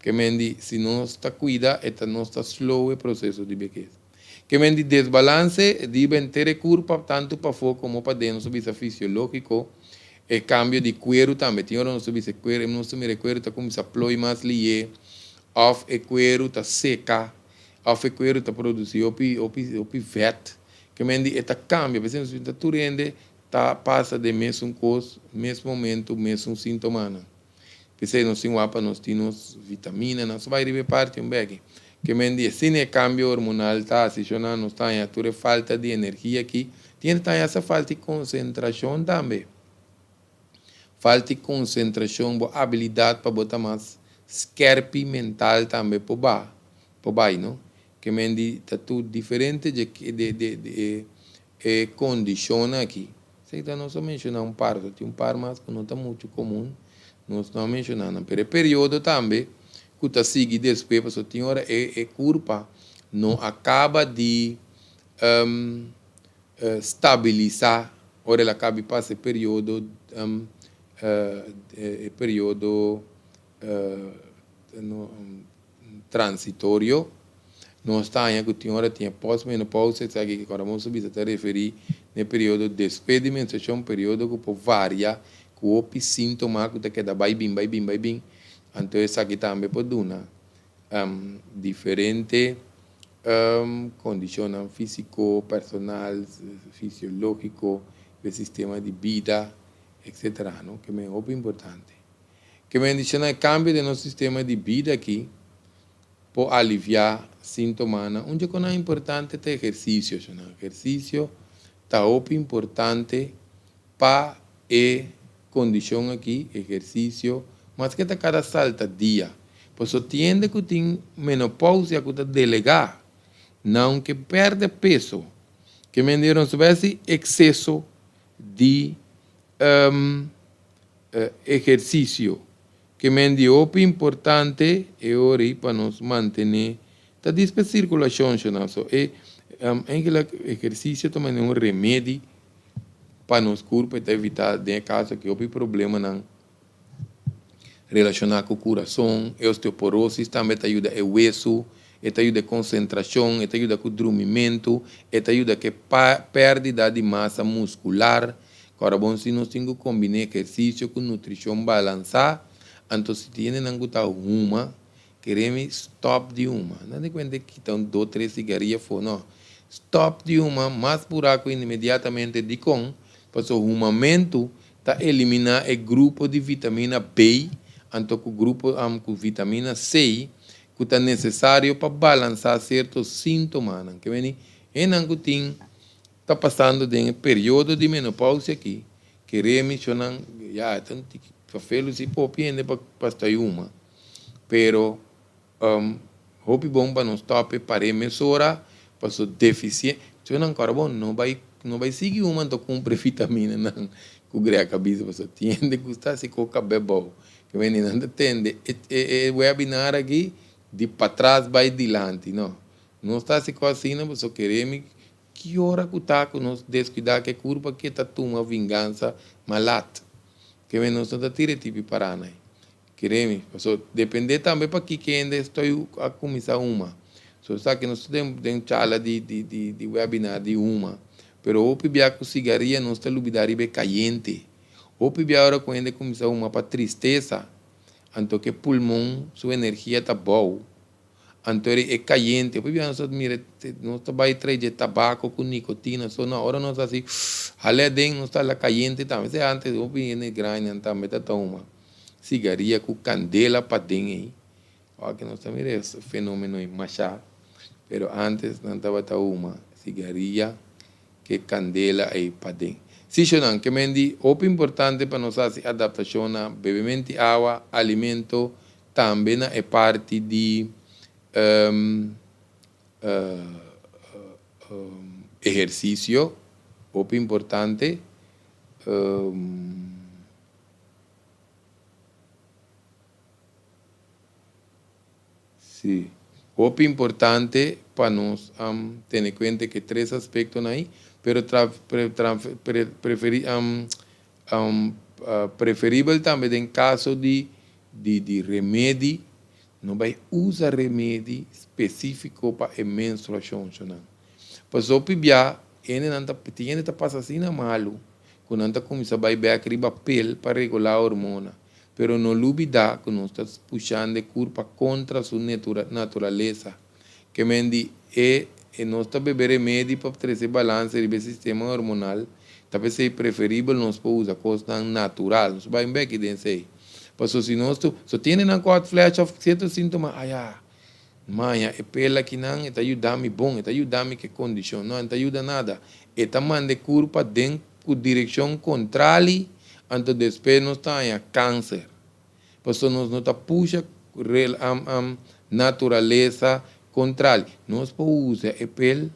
A: Ke men di si nos ta kuida e ta nos ta slow e proseso di behes. Ke men di desbalanse riba henter e kurpa, tantu pafó komo paden, nos ta bisa fisiológiko, e kambio di kueru tambe. Tin ora nos ta bisa e kueru, nos ta mira e kueru ta kuminsá ploi mas lihé, òf e kueru ta seka, òf e kueru ta produsí hopi, hopi, hopi vèt. Ke men di e ta kambia. P'esei nos bisa tur hende ta pasa den mesun kos, mes momentu, mesun síntomanan. P'esei nos tin wak pa nos tin nos vitamina, nos bai riba e parti un beki. Ke men di asina e kambio hormonal ta hasi shona nos ta haña tur e falta di energia aki. Tin hende ta haña asa falta di konsentrashon tambe. Falta di konsentrashon, bo abilidat pa bo ta mas skerpi mental tambe por ba, por bai no. Ke men di ta tur diferente dje de de e e kondishonnan aki. Esei ta nos a menshoná un par, so tin un par mas ku no ta muchu komun, nos no a menshoná nan. Pero e periodo tambe ku ta sigui despues, pasobra tin ora e e kurpa no a kaba di stabilisá ora el a kaba di pasa e periodo e periodo transitorio. Nos ta haña ku tin ora tin e postmenopausa, esaki ku ora nos a bisa ta referí na e periodo despues di menstruashon, periodo ku por varia ku hopi síntoma ku ta keda bai bin, bai bin, bai bin. Anto esaki tambe por duna diferente kondishonnan físiko, personal, fisiológiko, e sistema di bida, etcetera, no? Ke men hopi importante. Ke bendishoná e kambio den nos sistema di bida aki por aliviá síntomanan. Un dje konan importante ta ehersisio. Shona, ehersisio ta hopi importante pa e kondishon aki, ehersisio, maske ta kada salta dia. Pasobra tin hende ku tin menopousia ku ta delegá nan ke pèrdè peso. Ke mende nos ta bai hasi ekseso di ehersisio. Ke men di hopi importante e ora ei pa nos mantené ta dispe sirkulashon shona. So e eigenlijk ehersisio ta manera un remedi pa nos kurpo e ta evitá den e kaso aki hopi problemanan relashoná ku kurason, e osteoporosis tambe ta yuda e wesu, e ta yuda e konsentrashon, e ta yuda ku drumimentu, e ta yuda ku e pèrdida di masa muskular. Kòrda bon si nos tin ku kombiná ehersisio ku nutrishon balansá, anto si tin hendenan ku ta huma, keremi stòp di huma. No di kuenta kita un dos tres sigaria afó, no. Stòp di huma mas buraku inmediatamente dikon? Paso humamentu ta eliminá e grupo di vitamina B anto ku grupo ku vitamina C ku ta nesesario pa balansá sierto síntomanan. Ke meni hennan ku tin ta pasando den e periodo di menopausia aki kere mishonan ya e ta un tiki fafelu si popi hende pa pa sta huma pero Hopi bon pa nos stop e par'é mesora paso deficie nan kòrda bon no bai no bai sigui huma anto kumpra e vitaminanan ku Greg a bisa paso tin hende ku sta hasi kos kab'é bou ke wende nan ta tende e e webinar aki di patras bai dilanti no nos ta hasi kos asina paso kere mi ki ora ku ta ku nos deskuidá ke kurpa ke ta tuma vingansa malat ke wende nos no ta tira e tipi parana ei. Kere mi, paso depende tambe pa ki kende estoy a cuminsa huma. So esaki no sta den den charla di di di di webinar di huma, pero hopi bia cu cigaria nos ta lubida riba e cayente. Hopi bia ora cu hende cuminsa huma pa tristesa, anto ke pulmon su energia ta bou, anto eri e cayente. Hopi bia nos ta mira nos ta bay trae dje tabaco cu nicotina, so na ora nos haci hala aden nos ta hala cayente tambe. Esey antes hopi hende grandinan tambe ta ta huma. Sigaria ku kandela paden ei. Awor nos ta mira e fenomeno ei masha, pero antes nan tabata huma sigaria ke kandela ei paden. Si shonnan, ke men di hopi importante pa nos hasi adaptashon na bebementi awa, alimento, tambe na e parti di ehersisio, hopi importante. Sí. Hopi importante pa nos tene cuenta ke tres aspectonan ahi, pero tra pre tra pre preferi preferibel tambe den caso di di di remedi, no bay usa remedi specifico pa e menstruacion nan. Pasobra hopi bia hendenan ta tin hende ta pasa asina malu ku nan ta kuminsá bai bèk riba pel pa regulá hormona. Pero no lubidá ku nos ta pushando e kurpa kontra su naturalesa. Ke men di e e nos ta bebe remedi pa trese balanse riba e sistema hormonal, ta p'esei preferibel nos por usa kosnan natural. Nos bai bèk den esei. Pasobra si nos tu so tene nan ku hot flash òf sierto síntoma, aya! Maña e pel akinan e ta yuda mi bon, e ta yuda mi ku e kondishon. No, e no ta yuda nada. E ta manda e kurpa den ku direkshon kontrali, anto despues nos ta haña kanser. Pasobra nos no ta pusha naturalesa kontrali. Nos por usa e pel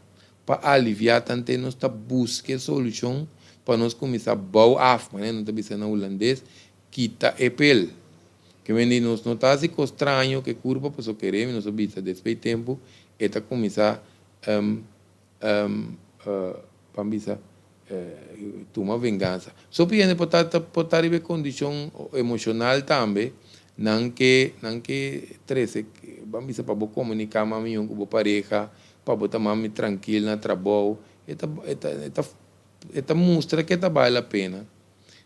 A: pa aliviá tante nos ta buska e solushon pa nos kuminsá bou af, manera nan ta bisa na hulandes, kita e pel. Ke men di nos no ta hasi kos straño ke kurpa paso kere mi nos a bisa despues di tempu e ta kuminsá ban bisa tuma vengansa. So pia hende por ta por ta riba e kondishon emoshonal tambe nan ke nan ke trese ban bisa pa bo komuniká mas mihó ku bo pareha pa bo ta mas trankil na trabou e ta e ta e ta e ta mustra ke ta bale la pena.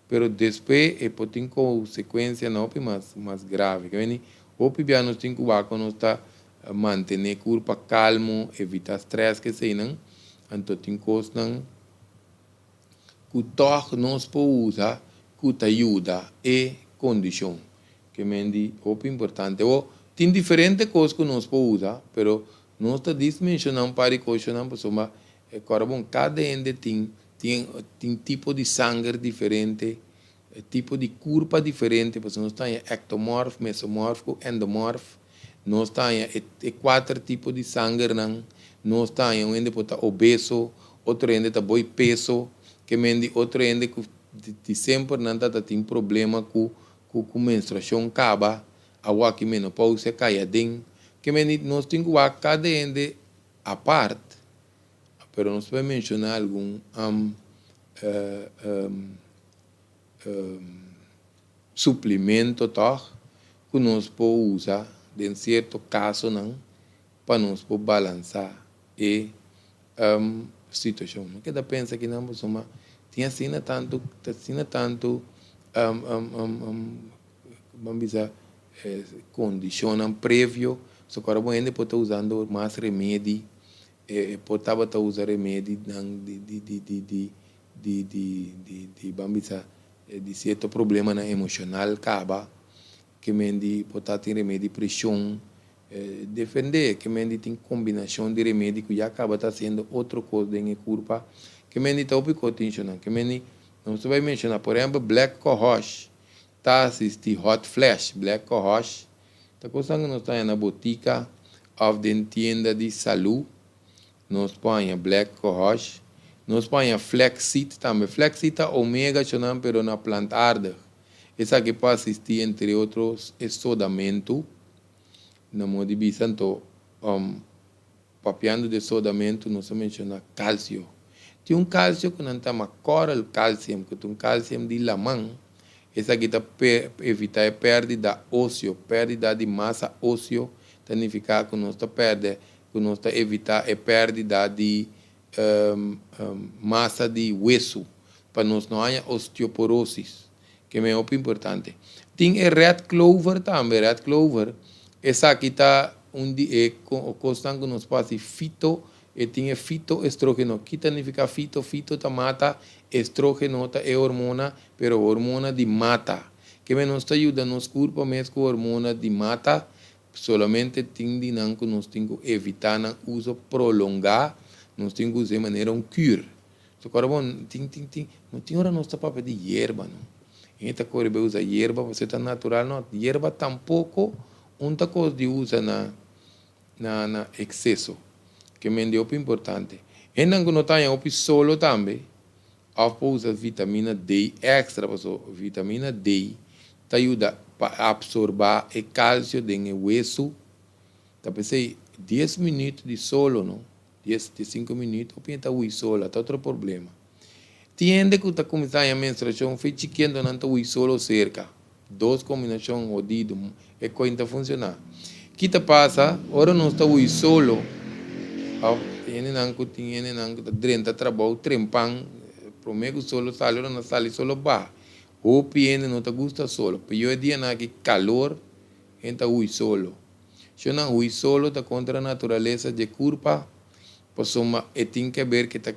A: Pero despues e por tin konsekuensianan hopi mas mas grave. Ke meni hopi bia nos tin ku wak ku nos ta mantené kurpa kalmo, evitá strès ke eseinan, anto tin kosnan ku tòg nos por usa ku ta yuda e kondishon. Ke men di hopi importante. Awor, tin diferente kos ku nos por usa, pero nos ta dis menshoná un par di kosnan pasobra e kòrda bon kada hende tin Tin tin tipo di sanger diferente, tipo di kurpa diferente, pasobra nos ta haña ectomorf, mesomorf ku endomorf. Nos ta haña e e kuater tipo di sangernan. Nos ta haña un hende por ta obeso, otro hende ta boi peso, ke men di otro hende ku di semper nan ta ta tin problema ku ku ku menstruashon kaba, awaki menopausia kai aden. Ke men di nos tin ku wak kada hende apart. Pero nos por menciona algun suplemento tog cu nos por usa den cierto casonan pa nos por balansa e situacion. Mi keda pensa kinan pasobra tin asina tanto, asina tanto ban bisa condicionnan previo, so cu ora bo hende por ta usando mas remedi. E por tabata usa remedinan di di di di di di di di di ban bisa di sierto problemanan emoshonal kaba ke men di por ta tin remedi preshon defende ke men di tin kombinashon di remedi ku ya kaba ta hasiendo otro kos den e kurpa ke men di ta hopi kos tin shonnan ke men di nos ta bai menshona por ehempel black cohosh ta asisti hot flash black cohosh Ta kosnan ku nos ta haña na botika òf den tienda di salú. Nos por haña black cohosh. Nos por haña flaxseed tambe. Flaxseed ta omega chonan pero na plantaardig. Esaki por asistí entre otro e sodamentu. Na modo di bisa anto Papiando di sodamentu nos a menshoná kalsio. Tin un kalsio ku nan ta yama coral calcium ku ta un kalsium di laman. Esaki ta evitá e pèrdida óseo. Pèrdida di masa óseo ta nifiká ku nos ta pèrdè, ku nos ta evitá e pèrdida di masa di wesu pa nos no haña osteoporosis. Ke men hopi importante. Tin e red clover tambe, red clover, esaki ta un di e kosnan ku nos por hasi fito, e tin e fitoestrogeno. Ki ta nifiká fito? Fito ta mata, estrogeno ta e hormona, pero hormona di mata. Ke men nos ta yuda nos kurpo mes ku hormona di mata, solamente tin di nan ku nos tin ku evitá nan uso prolongá, nos tin ku us'é manera un kür. So kora bon tin tin tin no tin ora nos ta papia di yerba no hende ta kore bai usa yerba pasobra ta natural no yerba tampoco un ta kos di usa na na na exceso ke mende hopi importante hendenan ku no ta haña hopi solo tambe of por usa vitamina D extra pasobra vitamina D ta yuda pa absorba e calcio den e wesu ta pesey dies minuut di solo no. Dies di sinku minüt hopi hende ta hui sola, ta otro problema. Tin hende ku ta kuminsá haña menstruashon fe chikiendo nan ta hui solo serka. Dos kombinashon hodido, e kos no ta funshoná. Ki ta pasa ora nos ta hui solo òf tin hendenan ku tin hendenan ku ta drenta trabou trempan promé ku solo sali ora nan sali solo baha. Hopi hende no ta gusta solo. Pio e dianan aki kalor hende ta hui solo. Shonnan hui solo ta kontra naturalesa dje kurpa, pasobra e tin keber ke ta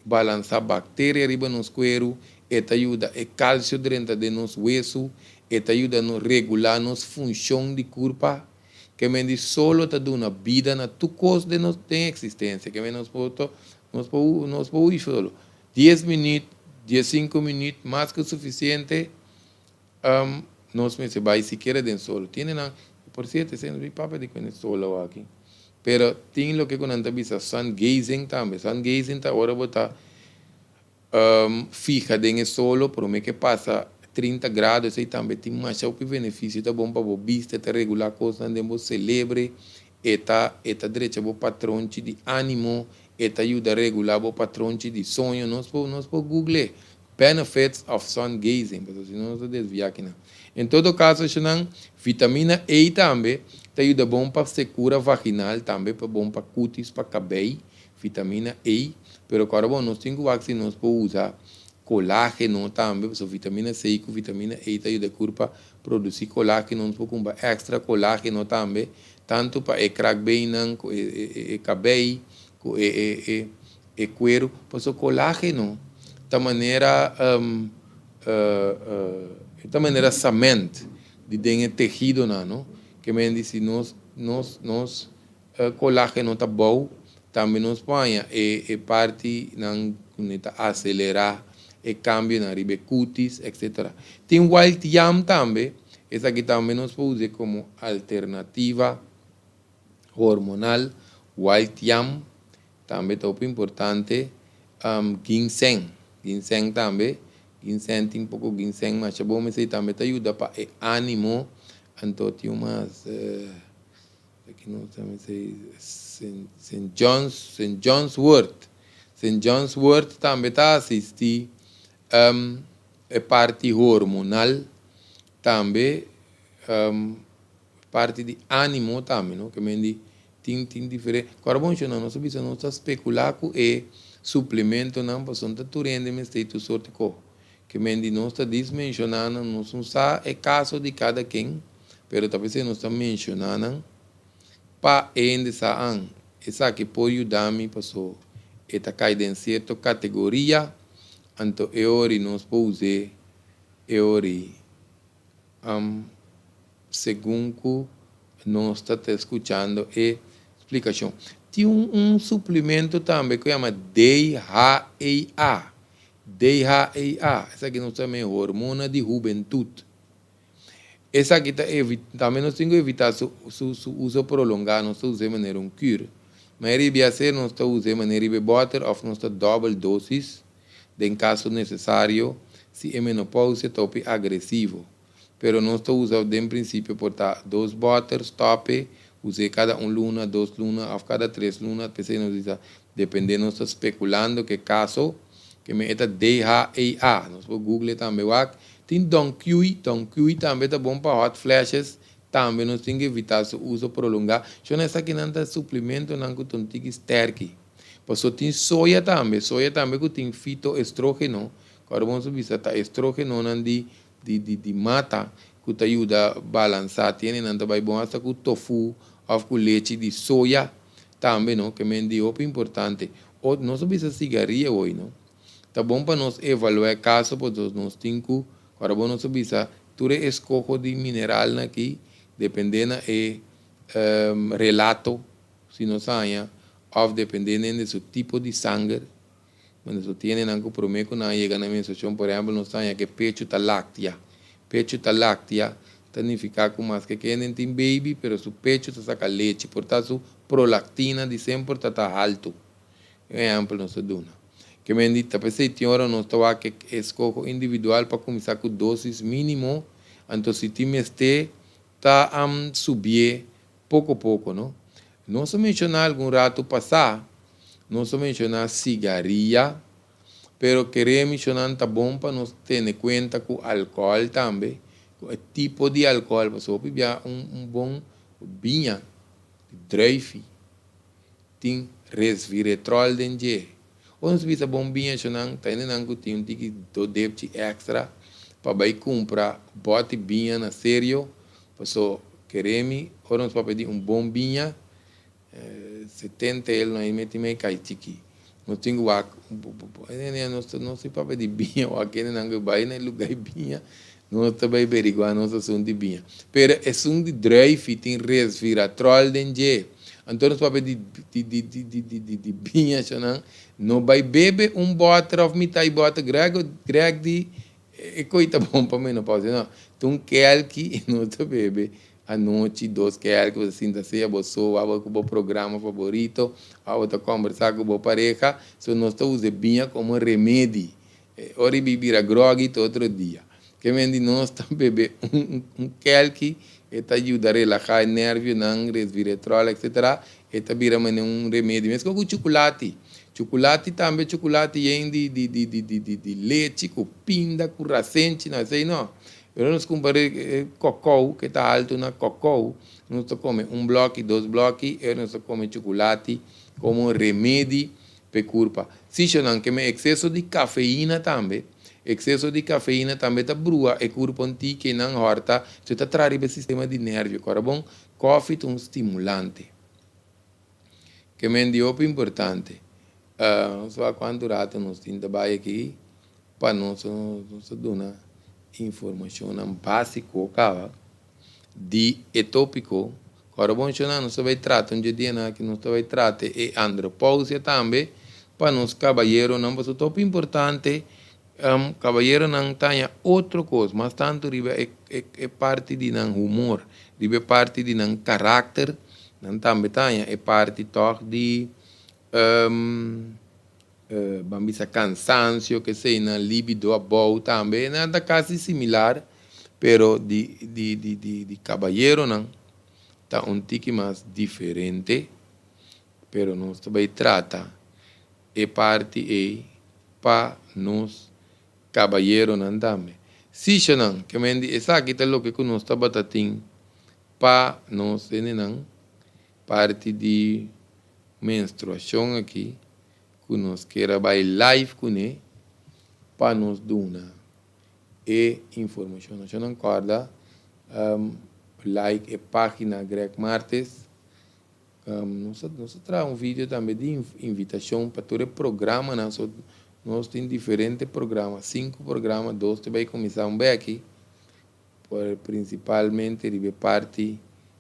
A: balansá bakteria riba nos kueru, e ta yuda e kalsio drenta den nos wesu, e ta yuda nos regulá nos funshon di kurpa. Ke men di solo ta duna bida na tur kos den nos den eksistensia. Ke men nos por nos por nos por hui solo. Dies minüt, diesinku minüt mas ku sufisiente. Nos mester bai sikiera den solo. Tiene nan, por cierto, esei no mi papia di cuende solo aki. Pero tin loke cu nan ta bisa sun gazing tambe. Sun gazing ta ora bo ta fiha den e solo prome ke pasa 30 grado, esei tambe tin masha hopi beneficio. Ta bon pa bo bista, e ta regula cosnan den bo celebre, e ta e ta drecha bo patronchi di animo, e ta yuda regula bo patronchi di soño. Nos por nos por google Benefits of sun gazing, pasobra si no nos ta desviá akinan. En todo kaso eshanan, vitamina E tambe ta yuda bon pa sekura vaginal, tambe pa bon pa kutis, pa kabei, vitamina E. Pero kòrda bon, nos tin ku wak si nos por usa kolágeno tambe, pasobra vitamina C ku vitamina E ta yuda e kurpa produsí kolágeno, nos por kumpra èkstra kolágeno tambe, tantu pa e krakbeinnan ku e kabei ku e E kueru, pasobra kolágeno ta manera e ta manera sament di den e tehidonan, no? Ke men di si nos nos nos kolágeno ta bou, tambe nos por haña e e partinan ku ne ta aselerá e kambionan riba e kutis, etsetera. Tin wild yam tambe, esaki tambe nos por us'é komo alternativa hormonal, wild yam. Tambe ta hopi importante ginseng, ginseng tambe, ginseng tin poko ginseng masha bon esei tambe ta yuda pa e animo, anto tin un mas aki nos ta mester Saint John's, Saint John's wort, Saint John's wort tambe ta asisti e parti hormonal tambe parti di animo tambe no ke men di Tin tin diferente. Kòrda bon shonnan, nos a bisa nos ta spekulá ku e suplementonan pasobra ta tur hende mester tur sorti ko. Ke men di nos ta dis menshoná nan, nos no sa e kaso di kada ken, pero ta p'esei nos ta menshoná nan pa e hende sa an. Esaki por yuda mi paso e ta kai den sierto kategoria, anto e ori nos por us'é e ori segun ku nos ta ta skuchando e splikashon. Tin un suplemento tambe ku yama DHEA, DHEA, esaki nos ta yama e hormona di hubentut. Esaki ta tambe nos tin ku evitá su su uso prolongá, nos ta us'é manera un kür. Ma e riba asé nos ta us'é manera riba e bòter òf nos ta dòbel dósis den kaso nesesario si e menopousia ta hopi agresivo. Pero nos ta usa den prinsipio por ta dos bòter, stòp'e, us'é kada un luna, dos luna òf kada tres luna, p'esei nos bisa dependé nos ta spekulando ku e kaso ke men e ta DHEA. Nos por google tambe wak. Tin Don Q-i, Don Q-i tambe ta bon pa hot flashes, tambe nos tin ku evitá su uso prolongá. Shon esakinan ta suplementonan ku ta un tiki sterki. Paso tin soya tambe, soya tambe ku tin fitoestrógeno, ku ora bo nos bisa ta estrógenonan di di di di mata ku ta yuda balansá. Tiene nan ta bai bon hasta ku tofu òf ku lechi di soya tambe no, ke men di hopi importante. O nos a bisa sigaria hoy no. Ta bon pa nos evaluá e kaso pasobra nos tin ku, ora bo nos a bisa tur e eskoho di mineralnan aki dependé na e relato si nos haña òf dependé den su tipo di sanger. Nos a tene nan ku promé ku nan a yega na menstruashon, por ehèmpel nos ta haña ku e pechu ta láktia. Pechu ta láktia ta nifiká ku maske kende tin beibi pero su pechu ta saka lechi, por ta su prolaktina di semper ta ta haltu. Un ehèmpel nos ta duna. Ke men di ta p'esei tin ora nos ta wak e eskoho individual pa kuminsá ku dosis mínimo, anto si tin mester ta subié poko poko no. Nos a menshoná algun ratu pasá, nos a menshoná sigaria, pero kere mishonan ta bon pa nos tene kuenta ku alkohòl tambe, ku e tipo di alkohòl, pasobra hopi bia un bon biña, druifi, Tin resviratrol den dje. Ora nos bisa bon biña shonan, ta hendenan ku tin un tiki dodepchi extra pa bai kumpra bòti biña na serio, paso kere mi ora nos papia di un bon biña, 70 el no a meti mei kai chiki. Nos tin ku wak, nos no si papia di biña, wak hendenan ku bai na e luga di biña, nos ta bai beriguá nos asuntu di biña. Pero esun di druifi tin resviratrol den dje. Anto nos papia di di di di di di di di biña shonan no bai bebe un bòter òf mitai bòter Greg Greg di e koi ta bon pa menopausia no ta un kèlki nos ta bebe anochi dos kèlki bo ta sinta sea bo so abo ku bo programa faborito abo ta kòmbersá ku bo pareha so nos ta usa e biña komo remedi ora e bira grògi ta otro dia. Ke men di nos ta bebe un kelki, e ta yuda relahá e nervionan, resviratrol, etcetera. E ta bira manera un remedio. Meskos ku chukulati. Chukulati tambe, chukulati yen di di di di di di di lechi ku pinda, ku rasenchi, no esei no. Pero nos kumpra e kokou, ke ta altu na kokou, nos ta kome un bloki, dos bloki, e nos ta kome chukulati komo remedi pa e kurpa. Sishonan keme ekseso di kafeina tambe. Ekseso di kafeina tambe ta brua e kurpo ntiki i nan hòrta, su ta traha riba e sistema di nervio. Kòrda bon, kòfi ta un stimulante. Ke men di hopi importante. Nos wak kuantu ratu nos tin ta bai aki pa nos nos ta duna informashonnan básiko kaba di e tópiko. Kòrda bon shonnan, nos ta bai trata un dje dianan aki nos ta bai trata e andropousia tambe pa nos kabayeronan pasobra ta hopi importante kabayeronan ta haña otro kos mas tantu riba e e parti di nan humor, riba e parti di nan karakter, nan tambe ta haña e parti tòg di Ban bisa cansancio, kesey nan libido abou tambe, nan ta casi similar, pero di di di di di cabayeronan ta un tiki mas diferente, pero nos ta bay trata e parti ey pa nos cabayeronan tambe. Sishanan, ke men di esaki ta loke cu nos tabata tin pa nos hendenan. Parti di menstruacion aki cu nos kier a bay live cune pa nos duna e informacion. Nos nan corda like e pagina Greg Martes. Nos a traha un video tambe di invitashon pa tur e programanan. So nos tin diferente programa, sinku programa, dos ta bai kuminsá un beki, por prinsipalmente riba e parti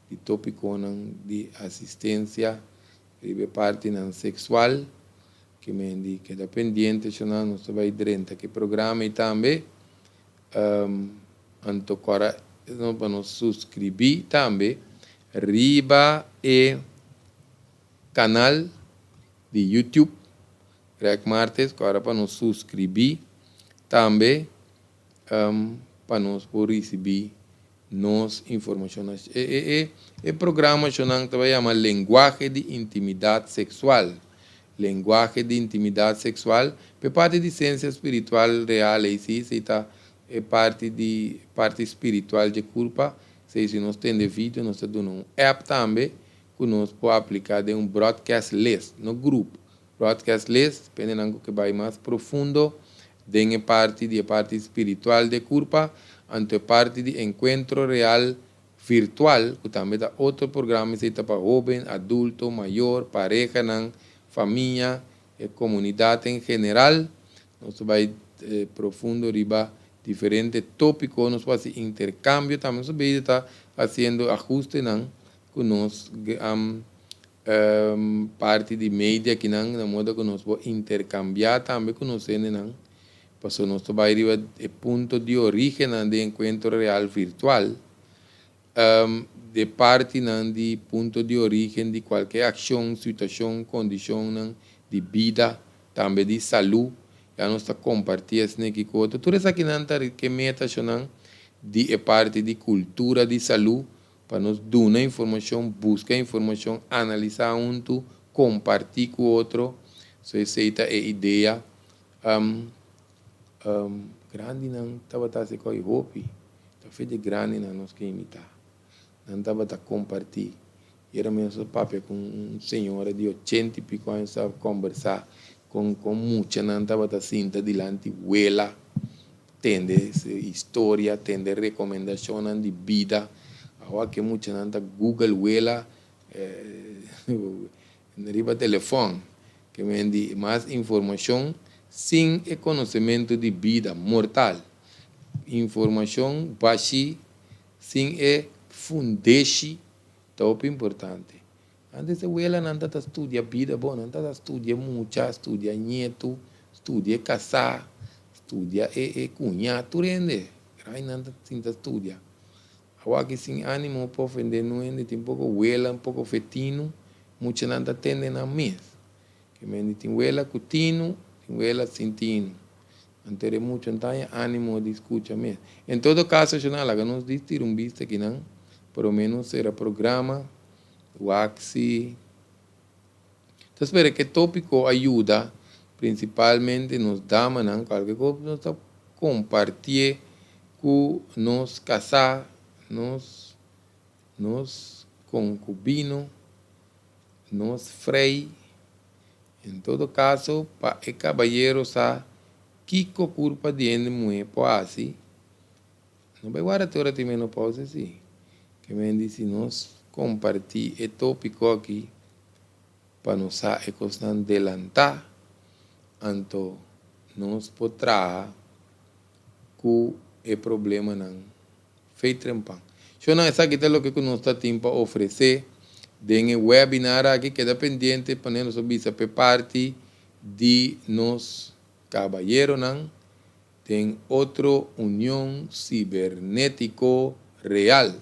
A: di topikonan di asistensia riba e partinan seksual, ke men di keda pendiente shona nos ta bai drenta ke programa ei tambe. Anto kora pa nos suskribí tambe riba e kanal di YouTube Greg Martes, kora pa nos suskribí tambe pa nos por risibí nos informashonnan. E programa shonnan ta bai yama Lenguahe di Intimidat Seksual. Lenguahe di Intimidat Seksual, p'e parti di siensia spiritual real ei si, esei ta e parti di parti spiritual dje kurpa. Esei si nos tende video nos ta duna un app tambe ku nos por apliká den un broadcast list, no grup, broadcast list, pendenan ku ke bai mas profundo den e parti di e parti spiritual di e kurpa, anto e parti di enkuentro real virtual, ku tambe ta otro programa, esei ta pa hóben, adulto, mayor, parehanan, famia, e komunidat en general. Nos ta bai profundo riba diferente tópiko, nos por hasi interkambio tambe, nos ta ta hasiendo ahustenan ku nos parti di media akinan, na moda ku nos por interkambiá tambe ku nos hendenan, pasobra nos ta bai riba e punto di orígennan di enkuentro real virtual, de partinan di punto di orígen di kualke akshon, situashon, kondishonnan di bida, tambe di salú, ya nos ta kompartí esne ki ku otro. Tur esakinan ta ke meta shonnan di e parti di kultura di salú, Pa nos duna informashon, buska informashon, analisá huntu, kompartí ku otro. So esei ta e idea. Grandinan tabata hasi koi hopi. Ta fe di grandinan nos ke imitá. Nan tabata kompartí. Yera mi nos a papia ku un señora di ochenta i piko aña, nos a kombersá kon kon muchanan tabata sinta dilanti wela. Tende historia, tende rekomendashonnan di bida. Awa ke muchanan ta google wela riba telefòn. Ke men di mas informashon sin e konosementu di bida mortal. Informashon bashí sin e fundeshi ta hopi importante. Antes e welanan ta ta studia bida bon, nan ta ta studia mucha, studia ñetu, studia e kasá, studia e e kuñá, tur hende. Rai nan ta sinta studia. Awaki sin ánimo pa ofendé nun hende, tin poko wela, un poko fetinu, muchanan ta tende nan mes. Ke mende tin wela ku tinu, tin wela sin tinu. Anto e mucha no ta haña ánimo di skucha mes. En todo kaso, shonal, laga nos dis tira un bista akinan, por lo menos sera programa. Wak si ta spera ke topiko a yuda prinsipalmente nos damanan, kualke kos nos ta kompartié ku nos kasá, nos nos konkubino, nos frei. En todo kaso pa e kabayero sa kiko kurpa di hende muhé por hasi. No bai warda te ora tin menopausia si. Ke men di si nos kompartí e tópiko aki pa nos sa e kosnan delantá, anto nos por traha ku e problemanan fei trempan. Shownan esaki ta loke ku nos ta tin pa ofresé den e webinar aki. Keda pendiente pa nos a bisa p'e parti di nos kabayeronan. Den otro union cibernético real.